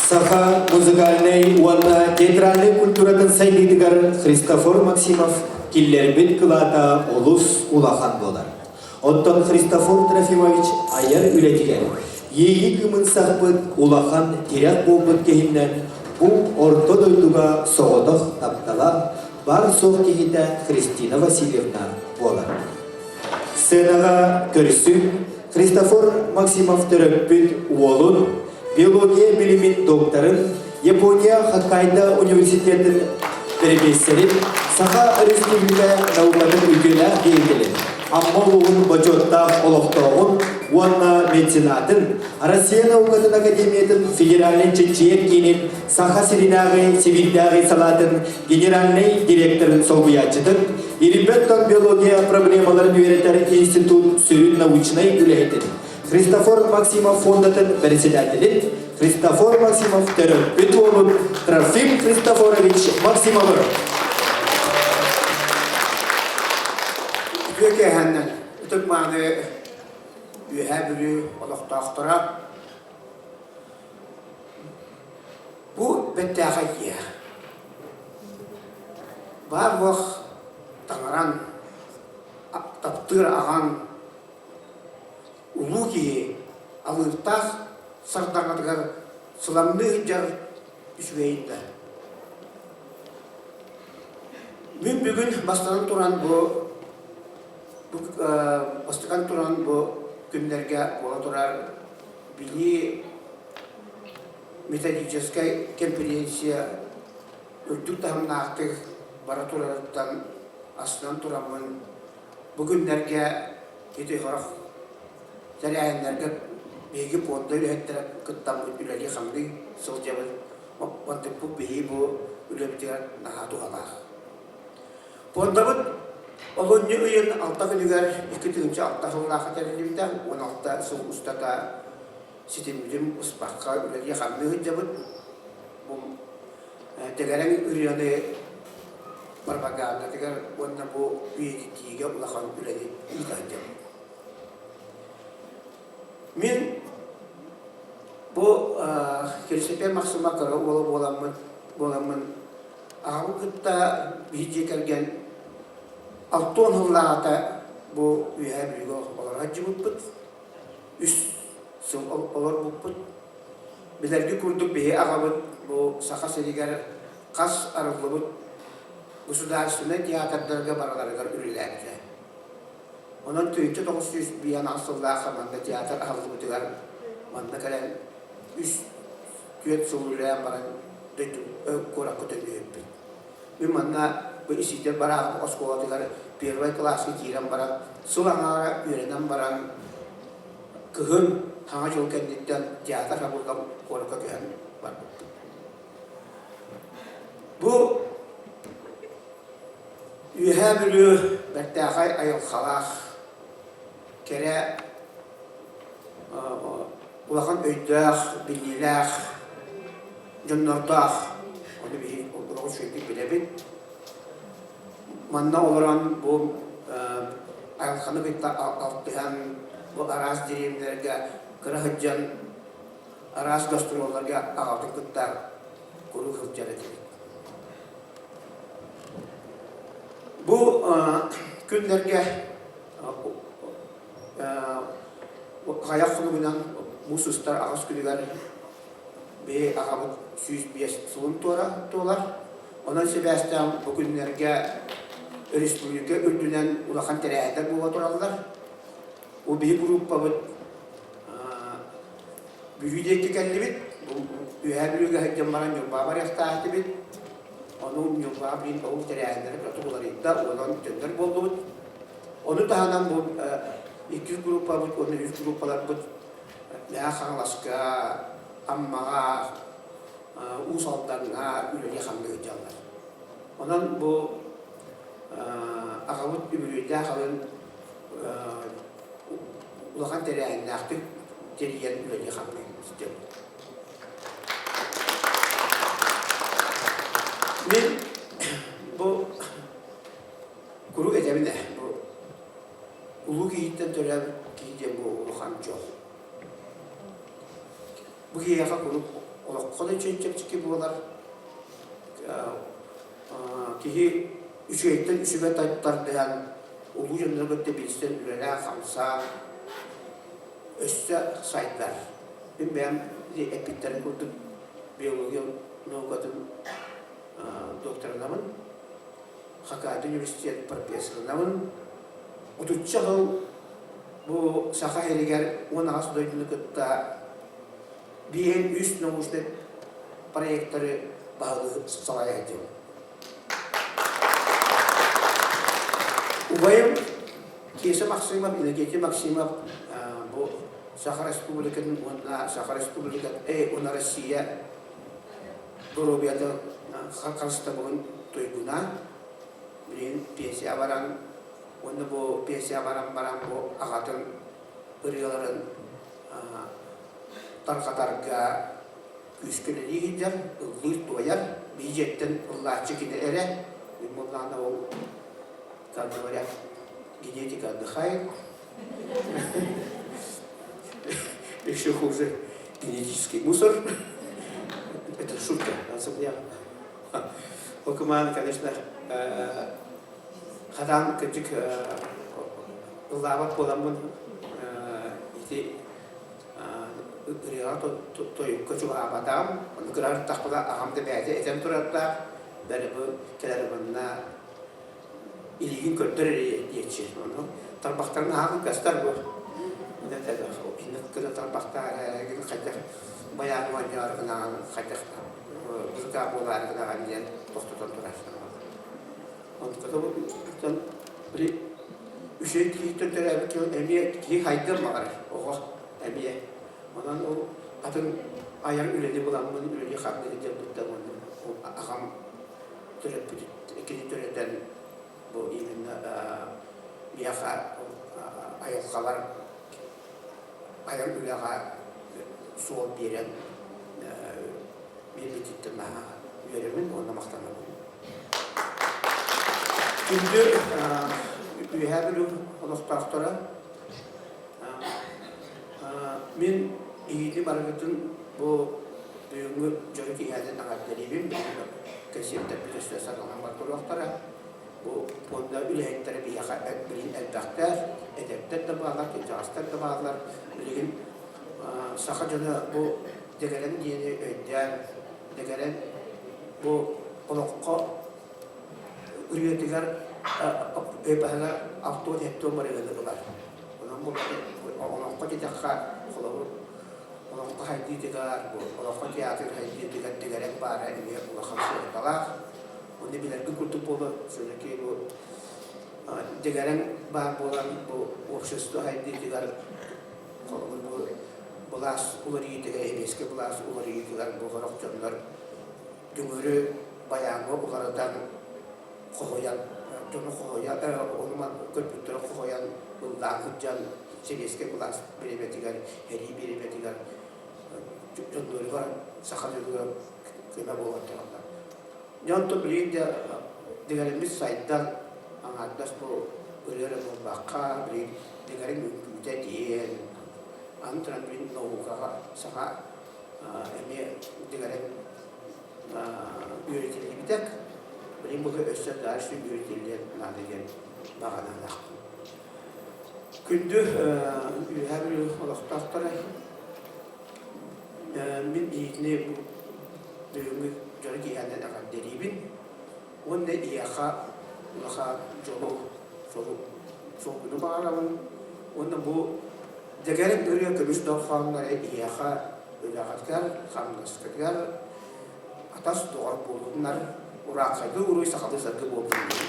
Speaker 1: Саха музыкальнай уонна театральнай культуратын сайдыытыгар Христофор Максимов киллэрбит кылаата олус улахан буолар. Оттон Христофор Трофимович айар үлэтигэр иэйии кыымын сахпыт улахан тирэх буолбут киһиннэн бу орто дойдуга соҕотох таптала бар-суох киһитэ Христина Васильевна буолар. Сценаҕа көрсүҥ Христофор Максимов төрөппүт уолун, биология билимин докторын, Япония Хоккайдо университетын бэрэпиэссэрин, Саха Өрөспүүбүлүкэ наукатын үтүөлээх деятелин, Амма улууһун бочуоттаах олохтооҕун уонна меценатын, Россия наукатын академиятын федеральнай чинчийэр киинин Саха сиринээҕи Сибиирдээҕи салаатын генеральнай директорын солбуйааччытын, Ирбэт тоҥ биология проблемаларын үөрэтэр институт сүрүн научнай үлэһитин, Христофор Максимов фондатын председателин Христофор Максимов төрөппүт уолун Трофим Христофорович Максимовы.
Speaker 16: Үтүө киэһэннэн ытык-мааны Үөһээ Бүлүү олохтоохторо бу бэттээхэй киэһэ. Баар-суох таҥаран, таптыыр аҕаҥ Улуу киһи алыыптаах сардаҥатыгар сыламныы сылдьар үчүгэйин да. Мин бүгүн бастатан туран бу бастатан туран бу күннэргэ буола турар билии методическай конференция үрдүк таһымнаахтык бара турарыттан астынан тураммын бу күннэргэ ити сорох тэрээһиннэргэ биһиги пуонда үлэһиттэрэ кыттаммыт үлэлии-хамныы сылдьабыт. Онтукпут биһиги бу үлэбитигэр наһаа туһалаах. Пуондабыт олунньу ыйын алта күнүгэр 2006 сыллаахха тэриллибитэ, 16 сыл устата ситиммитин быспакка үлэлии-хамныы сылдьабыт. Бу тэгэрэҥ ырыаны пропагандатыгар уонна бу үйэтитиигэ улахан үлэни ыыта сылдьабыт. Мин бу Кирсэпиэн Махсыма кыра уола буоламмын, буоламмын аҕабын кытта биир дьиэ кэргэн 60 сыллааҕыта бу Үөһээ Бүлүүгэ олоро сылдьыбыппыт. Үс сыл олорбуппут. Билэрги курдук биһи аҕабыт бу Саха сиригэр хас арыллыбыт государственнай театрдарга барыларыгар үлэлээбитэ. Онон 1905 сыллаахха манна театр аһыллыбытыгар манна кэлэн үс түөрт сыл үлэлээн баран дойду куоракка төннүбүппүт. Мин манна бу Исидор Барахов оскуолатыгар первай кылааска киирэн баран сыл аҥаара үөрэнэн баран кыһын Саҥа дьыл кэнниттэн театр хабыллан куоракка көһөн барбыппыт. Бу Үөһээ Бүлүү бэртээхэй айылҕалаах, кэрэ, улахан өйдөөх, билиилээх дьоннордоох, ону биһиги олоҕу үчүгэйдик билэбит. Манна олорон бу айылҕаны кытта алтыһан, бу араас дэриэбинэлэргэ кыра сылдьан араас гастролларга аҕабытын кытта куруук сылдьар этибит. Бу күннэргэ хайах хонугунан муус устар аҕыс күнүгэр биһи аҕабыт 105 сылын туолар. Онон сибээстээн бу күннэргэ өрөспүүбүлүкэ үрдүнэн улахан тэрээһиннэр буола тураллар. Бу биһи группабыт Бүлүү диэки кэллибит. Үөһээ Бүлүүгэ сылдьан баран Ньурбаҕа барыахтаах этибит. Ону Ньурбаҕа билин ол тэрээһиннэрэ кыратык уларыйда, онон төннөр буоллубут. Ону таһынан бу иккис группабыт уонна үс группаларбыт Мэҥэ Хаҥаласка, Аммаҕа, Уус Алдаҥҥа үлэлии-хамныы сылдьаллар. Онон бу аҕабыт үбүлүөйдээх алын улахан тэрээһиннээхтик тэрийэн үлэлии-хамныы сылдьабыт. Мин бу куруук этэбин ээ, бу улуу киһиттэн төрөөбүт киһи диэн бу улахан дьол. Бу киһиэхэ куруук олоххо да чэпчэки буолар, киһи үчүгэйтэн үчүгэй тардыһан, улуу дьоннору кытта билсэн үлэлээн-хамсаан өссө сайдар. Мин бэйэм эппиттэрин курдук биология наукатын докторынабын, Хакаат университет профессорынабын. Отучча сыл бу Саха сиригэр 18 дойдуну кытта биир үс научнай проектары баһылыы салайа сылдьабын. Убайым Кеша Максимов, Иннокентий Максимов бу Саха Республикатын уонна Саха Республикатын, уонна Россия доруобуйатын харыстабылын туйгуна. Билигин пенсия баран уонна бу пенсия баран баран бу аҕатын ырыаларын тарҕатарга күүскэ үлэлии сылдьар, ыллыыр-туойар, биһи дьиэттэн ыллааччы кини эрэ. Мин буоллаҕына ол, как говорят, генетика отдыхает. Еще хуже генетический мусор. Это шутка, Ол кымаан, конечно, хатаан кырдьык ыллаабат буоламмын ити ырыаҕа тойукка чугаһаабатаҕым. Ону кыра ырыттахпына аҕам да бэйэтэ этэн турардаах, бэл бу кэлэр манна илиигин көрдөр эрэ диэччи. Ону тарбахтарын аһаан кылгастар бу. Инник гына тарбахтаар эрэ хайдах байаан оонньоору гынаҕын хайдах быыкаа буолаары гынаҕын диэн тохтотон турар. Онтон били үчүгэй киһиттэн төрөөбүт дьон эмиэ киһи хайдыан баҕарар оҕо эмиэ. Онон ол атын айар үлэни буламмын үлэлии хардыы сылдьарбыттан уонна ол аҕам төрөппүт кини төрөтөн бу именно миэхэ айылҕалар айар үлэҕэ суол биэрэн биэрбититтэн наһаа үөрэбин уонна махтанабын. Күндү Үөһээ Бүлүү олохтоохторо, мин эһиги барыгытын бу бүгүҥҥү дьоро киэһэтин эҕэрдэлиибин. Кэнсиэртэрбит өссө саҕаланан туруохтара. Бу пуонда үлэһиттэрэ биһиэхэ билигин элбэхтэр, эдэрдэр да бааллар, кырдьаҕастар да бааллар. Билигин. Саха дьоно бу дэгэрэн диэни өйдөөн, дэгэрэн бу олоххо ырыатыгар өйбаһыгар алтуон эптуон барыгыны ылар. Онон бу олоххо диэтэххэ, холобур, олоххо хайдыытыгар, бу олоххо театр хайдыытыгар дэгэрэн баара эмиэ улахан суолталаах. Оны билэргэ курдук буолар, все-таки бу дэгэрэн баар буолан бу общество хайдыытыгар холобур бу былаас уларыйыытыгар, эбиэскэ былаас уларыйыытыгар бу сорох дьоннор дүҥүрү байааҥҥа уларытан хоһуйан дьону хоһуйан ону көрбүттэрэ хоһуйан ыллаан сылдьан сэбиэскэй былаас бириэмэтигэр сэрии бириэмэтигэр дьонноругар саха дьонугар көмө буолан тураллар. Дьэ онтон билигин дьэ дэгэрэммит сайдан аҥаардас бу ырыа эрэ буолбакка билигин дэгэрим үҥкүүтэ диэн аны туран билигин наукаҕа саха эмиэ дэгэрэн үөрэтиллибитэ билигин бу өссө дальше үөрэтиллиэн наада диэн баҕанаалаахпын. Күндү Үөһээ Бүлүү олохтоохторо мин биһигини бу бүгүҥҥү дьоро киэһэнэн эҕэрдэлиибин уонна эйиэхэ улахан дьолу, соргуну баҕарабын уонна бу дэгэрин ырыа көмүс дорҕоонноро эйиэхэ үлэҕитигэр, хамнаскытыгар атас доҕор буоллуннар, урааххайдыы уруй сахалыы саргы буоллун диэн.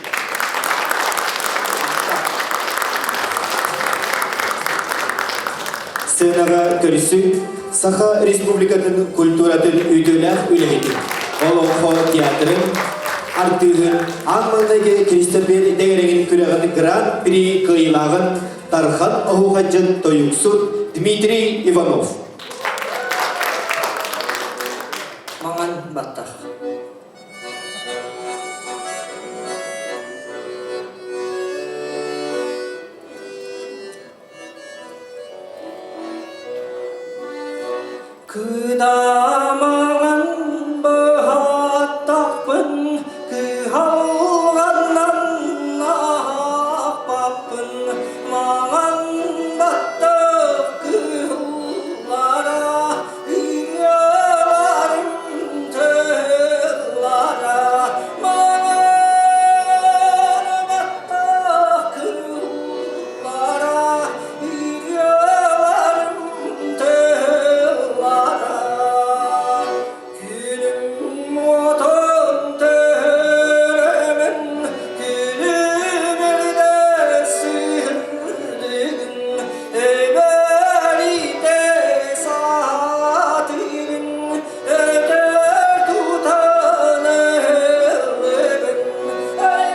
Speaker 1: Сценаҕа көрсүҥ Саха Республикатын культуратын үтүөлээх үлэһитин, Олоҥхо театрын артыыһын аан маҥнайгы Кристобель дэгэрэҥин күрэҕин Гран-при кыайыылааҕын Тархан оһуохайдьыт тойуксут Дмитрий Иванов.
Speaker 17: Маҥан баттах. Кыдамаҥан быһаттахпын, кыһалҕаннан аахпаппын, маҥан баттах кыһыллара, ырыаларым тыллара, маҥан баттах кыһыллара, ырыаларым тыллара. Күнүм уотун төһөрөмүн, күлүмүрдэ сүүрдүгүн, эбэритэ саатыгын, өтөр тутан ыллыгын,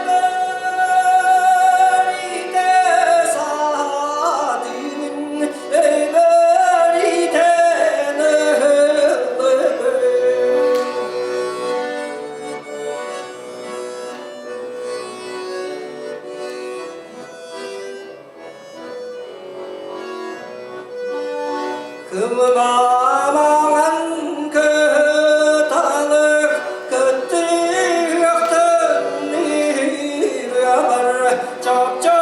Speaker 17: эбэритэ саатыгын, эбэритэн ыллыгын. Кылбаамаҥан кыталык кыттыахтын ырыалар чопчу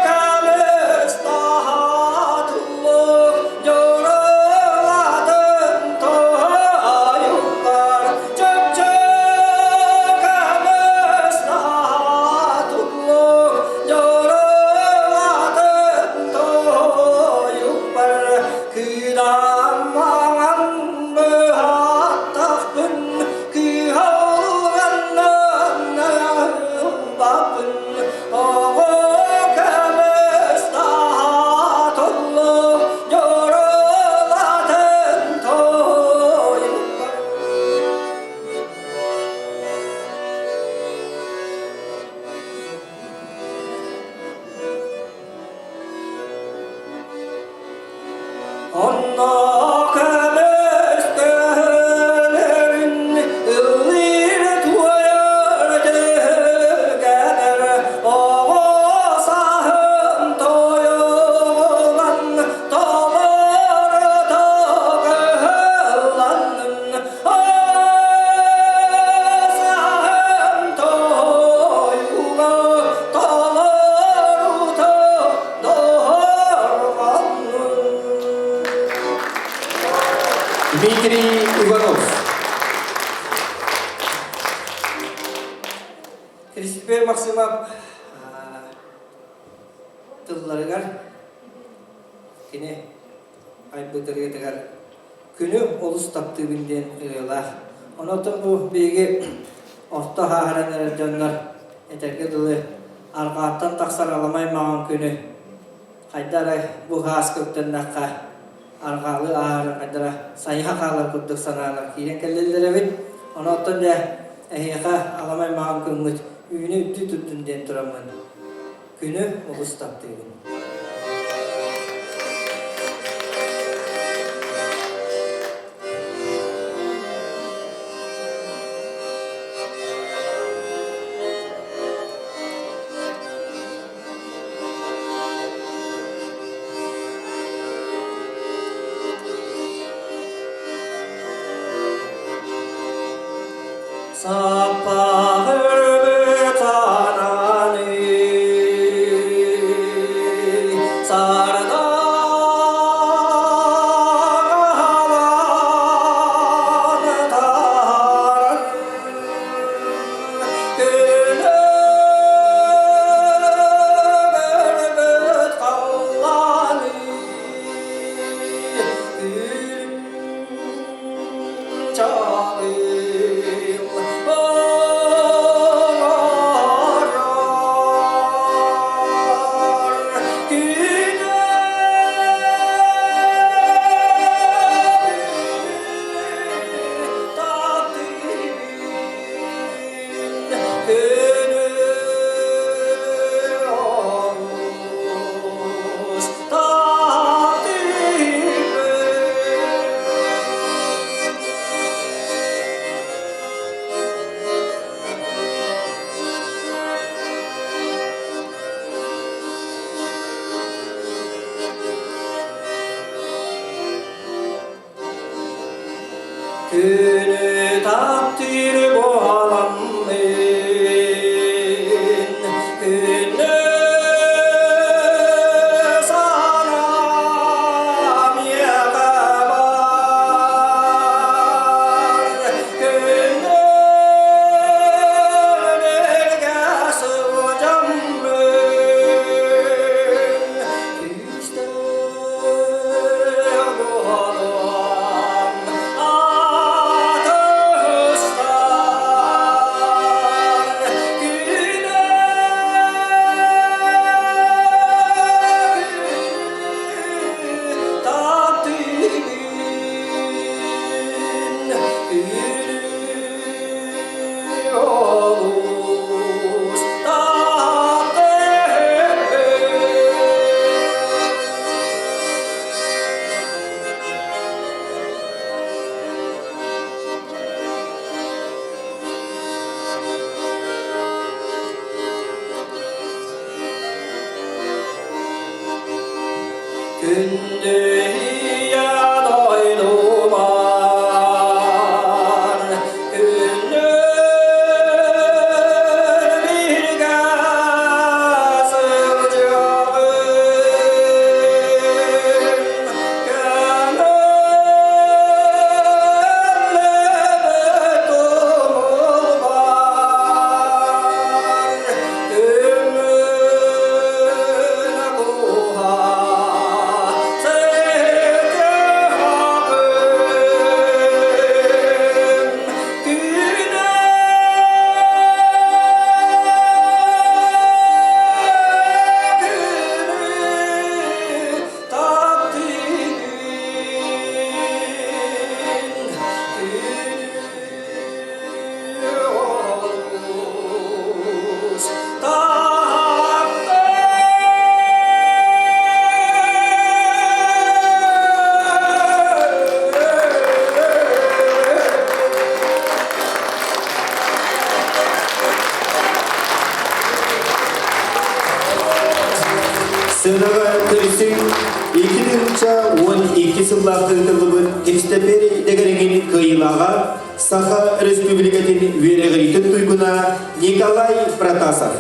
Speaker 17: калыстаатыллык дьоруолатын тоһуйуллар чопчу калыстаатыллык дьоруолатын тоһуйуллар кыдамаҥан.
Speaker 18: Киристипиэр Максимов тылларыгар кини айбыт ырыатыгар күнү олус таптыыбын диэн ырыалаах. Онон бу биһиги орто ааһаран эрэр дьоннор этэргэ дылы арҕааттан тахсар аламай маҥан күнү хайда эрэ бу һааска үктэннэххэ арҕаалыы ааһарын хайдара сайыһа хаалар курдук санаалар киирэн кэллэллэр эбит. Онон дьэ эһиэхэ аламай маҥан күҥҥүт үүнү үрдүү турдун диэн тураммын күнү олус таптыыбын. Күнү таптыыр буоламмын, күнү санаам миэхэ баар. Күнү бииргэ сылдьаммын, күүстээх буолуом Күндү ийэ дойдубар, күндү бииргэ сылдьабын. Көмөллөбүт тумулбар, күммүн куһа
Speaker 1: Сыанаҕа көрсүҥ 2012 сыллаах ыытыллыбыт Кристопер дэгэрэҥин кыайыылааҕа Саха Республикатын үөрэҕириитин туйгуна Николай Протасов.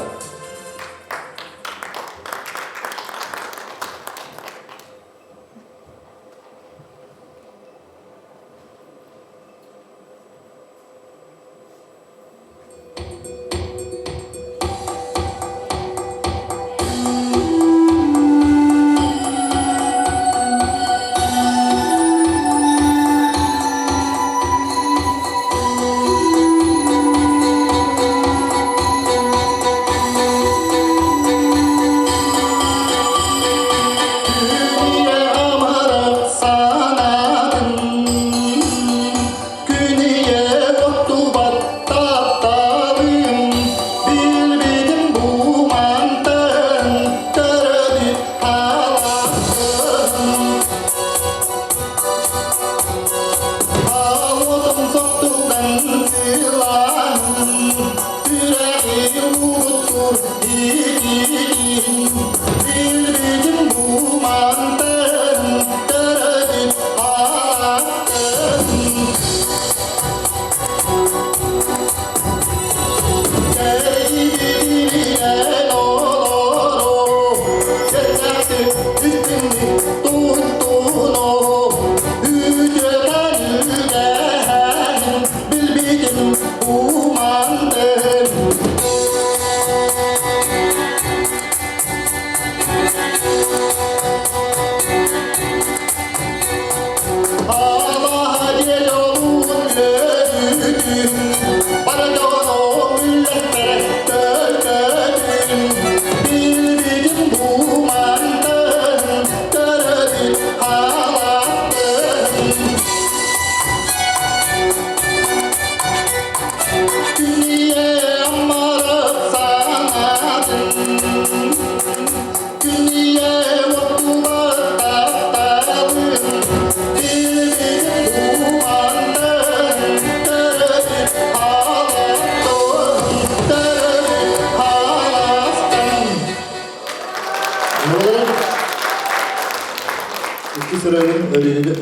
Speaker 19: ырыабын Өрүүнэ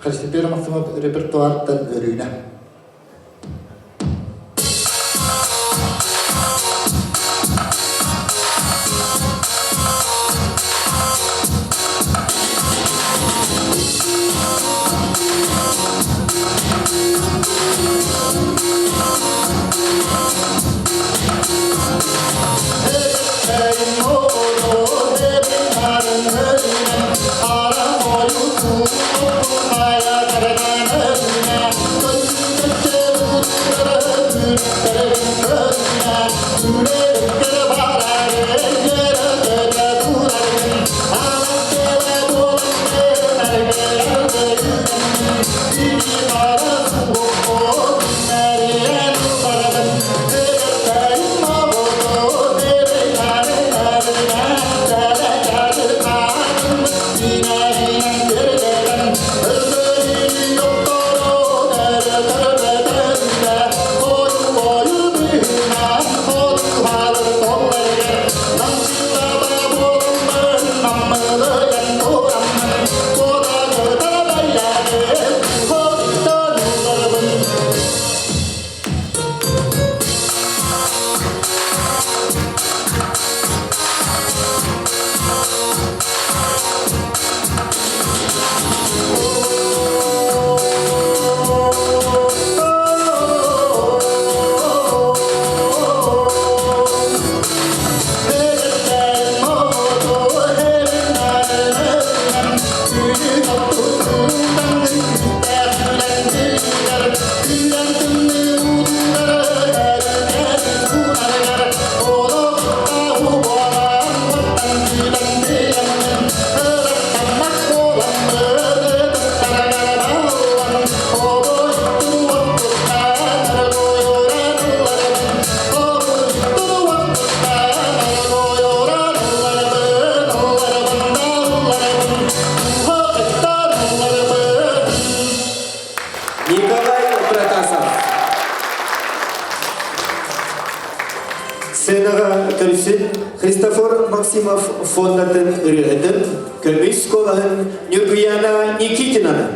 Speaker 19: Христопер Максимов репертуартан Өрүүнэ.
Speaker 1: Николай Протасов. Сценаҕа көрсүн Христофор Максимов фондатын ырыаһытын, көмүс куолаһын Ньургуяна Никитинаны.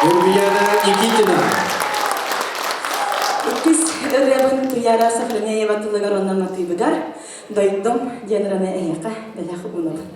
Speaker 1: Нурбияна Никитина.
Speaker 20: Иккис ырыабын Туяра Сахарнеева тылыгар онно матыыбыгар дойдум диэн ыраны эһиэхэ бэлэх уунабын.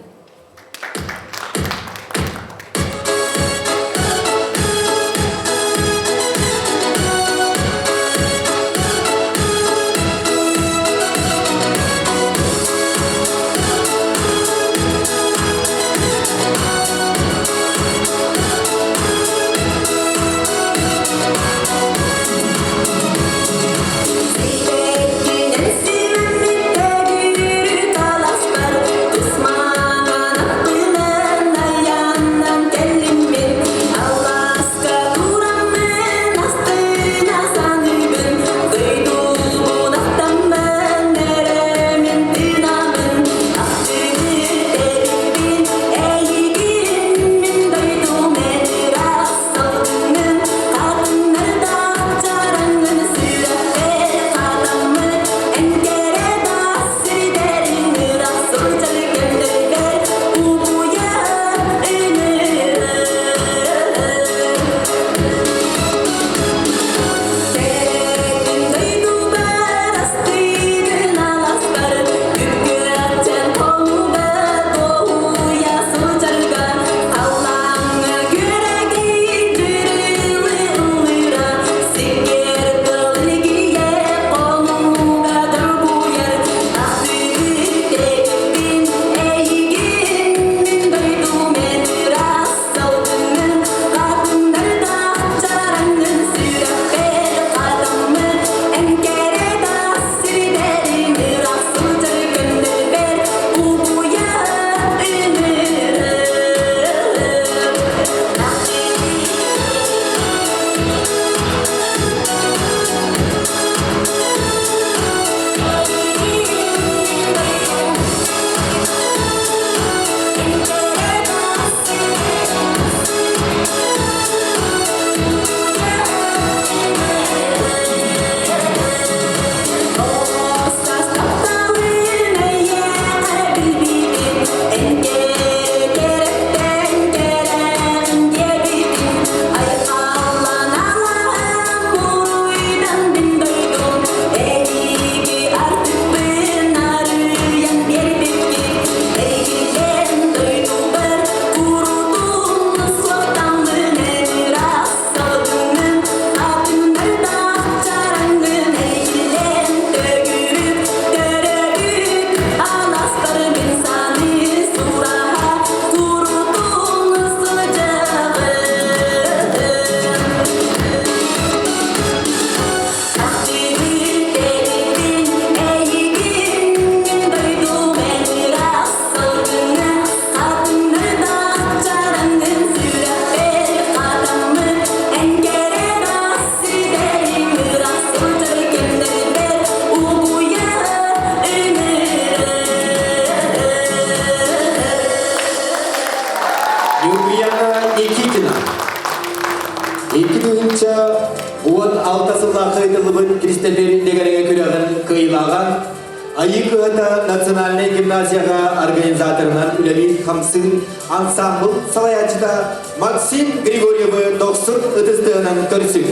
Speaker 1: ыытыллыбыт Кристобер Дэгэрэҥэ күрэҕин кыайыылааҕа Айыы кыһата национальнай гимназияҕа организаторынан үлэлиир хамсыыр ансаамбыл салайааччыта Максим Григорьевы дохсун ытыс тыаһынан көрсүҥ.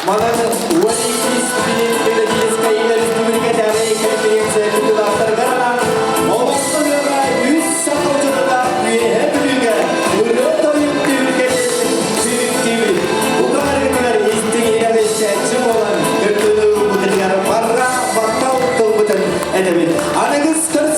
Speaker 1: Манан 12 педагогическай республикатааҕы конференция кыттыылаахтарыгар анаан Олоҥхо ыһыаҕа үс саха дьонугар Үөһээ Бүлүүгэ ырыа-тойук түһүлгэтин түмүктүүбүт. Бука барыгытыгар истиҥ иһирэх буолан кыттыыны ылбытыгар барра махтал тылбытын этэбит. Аныгыс көрсө.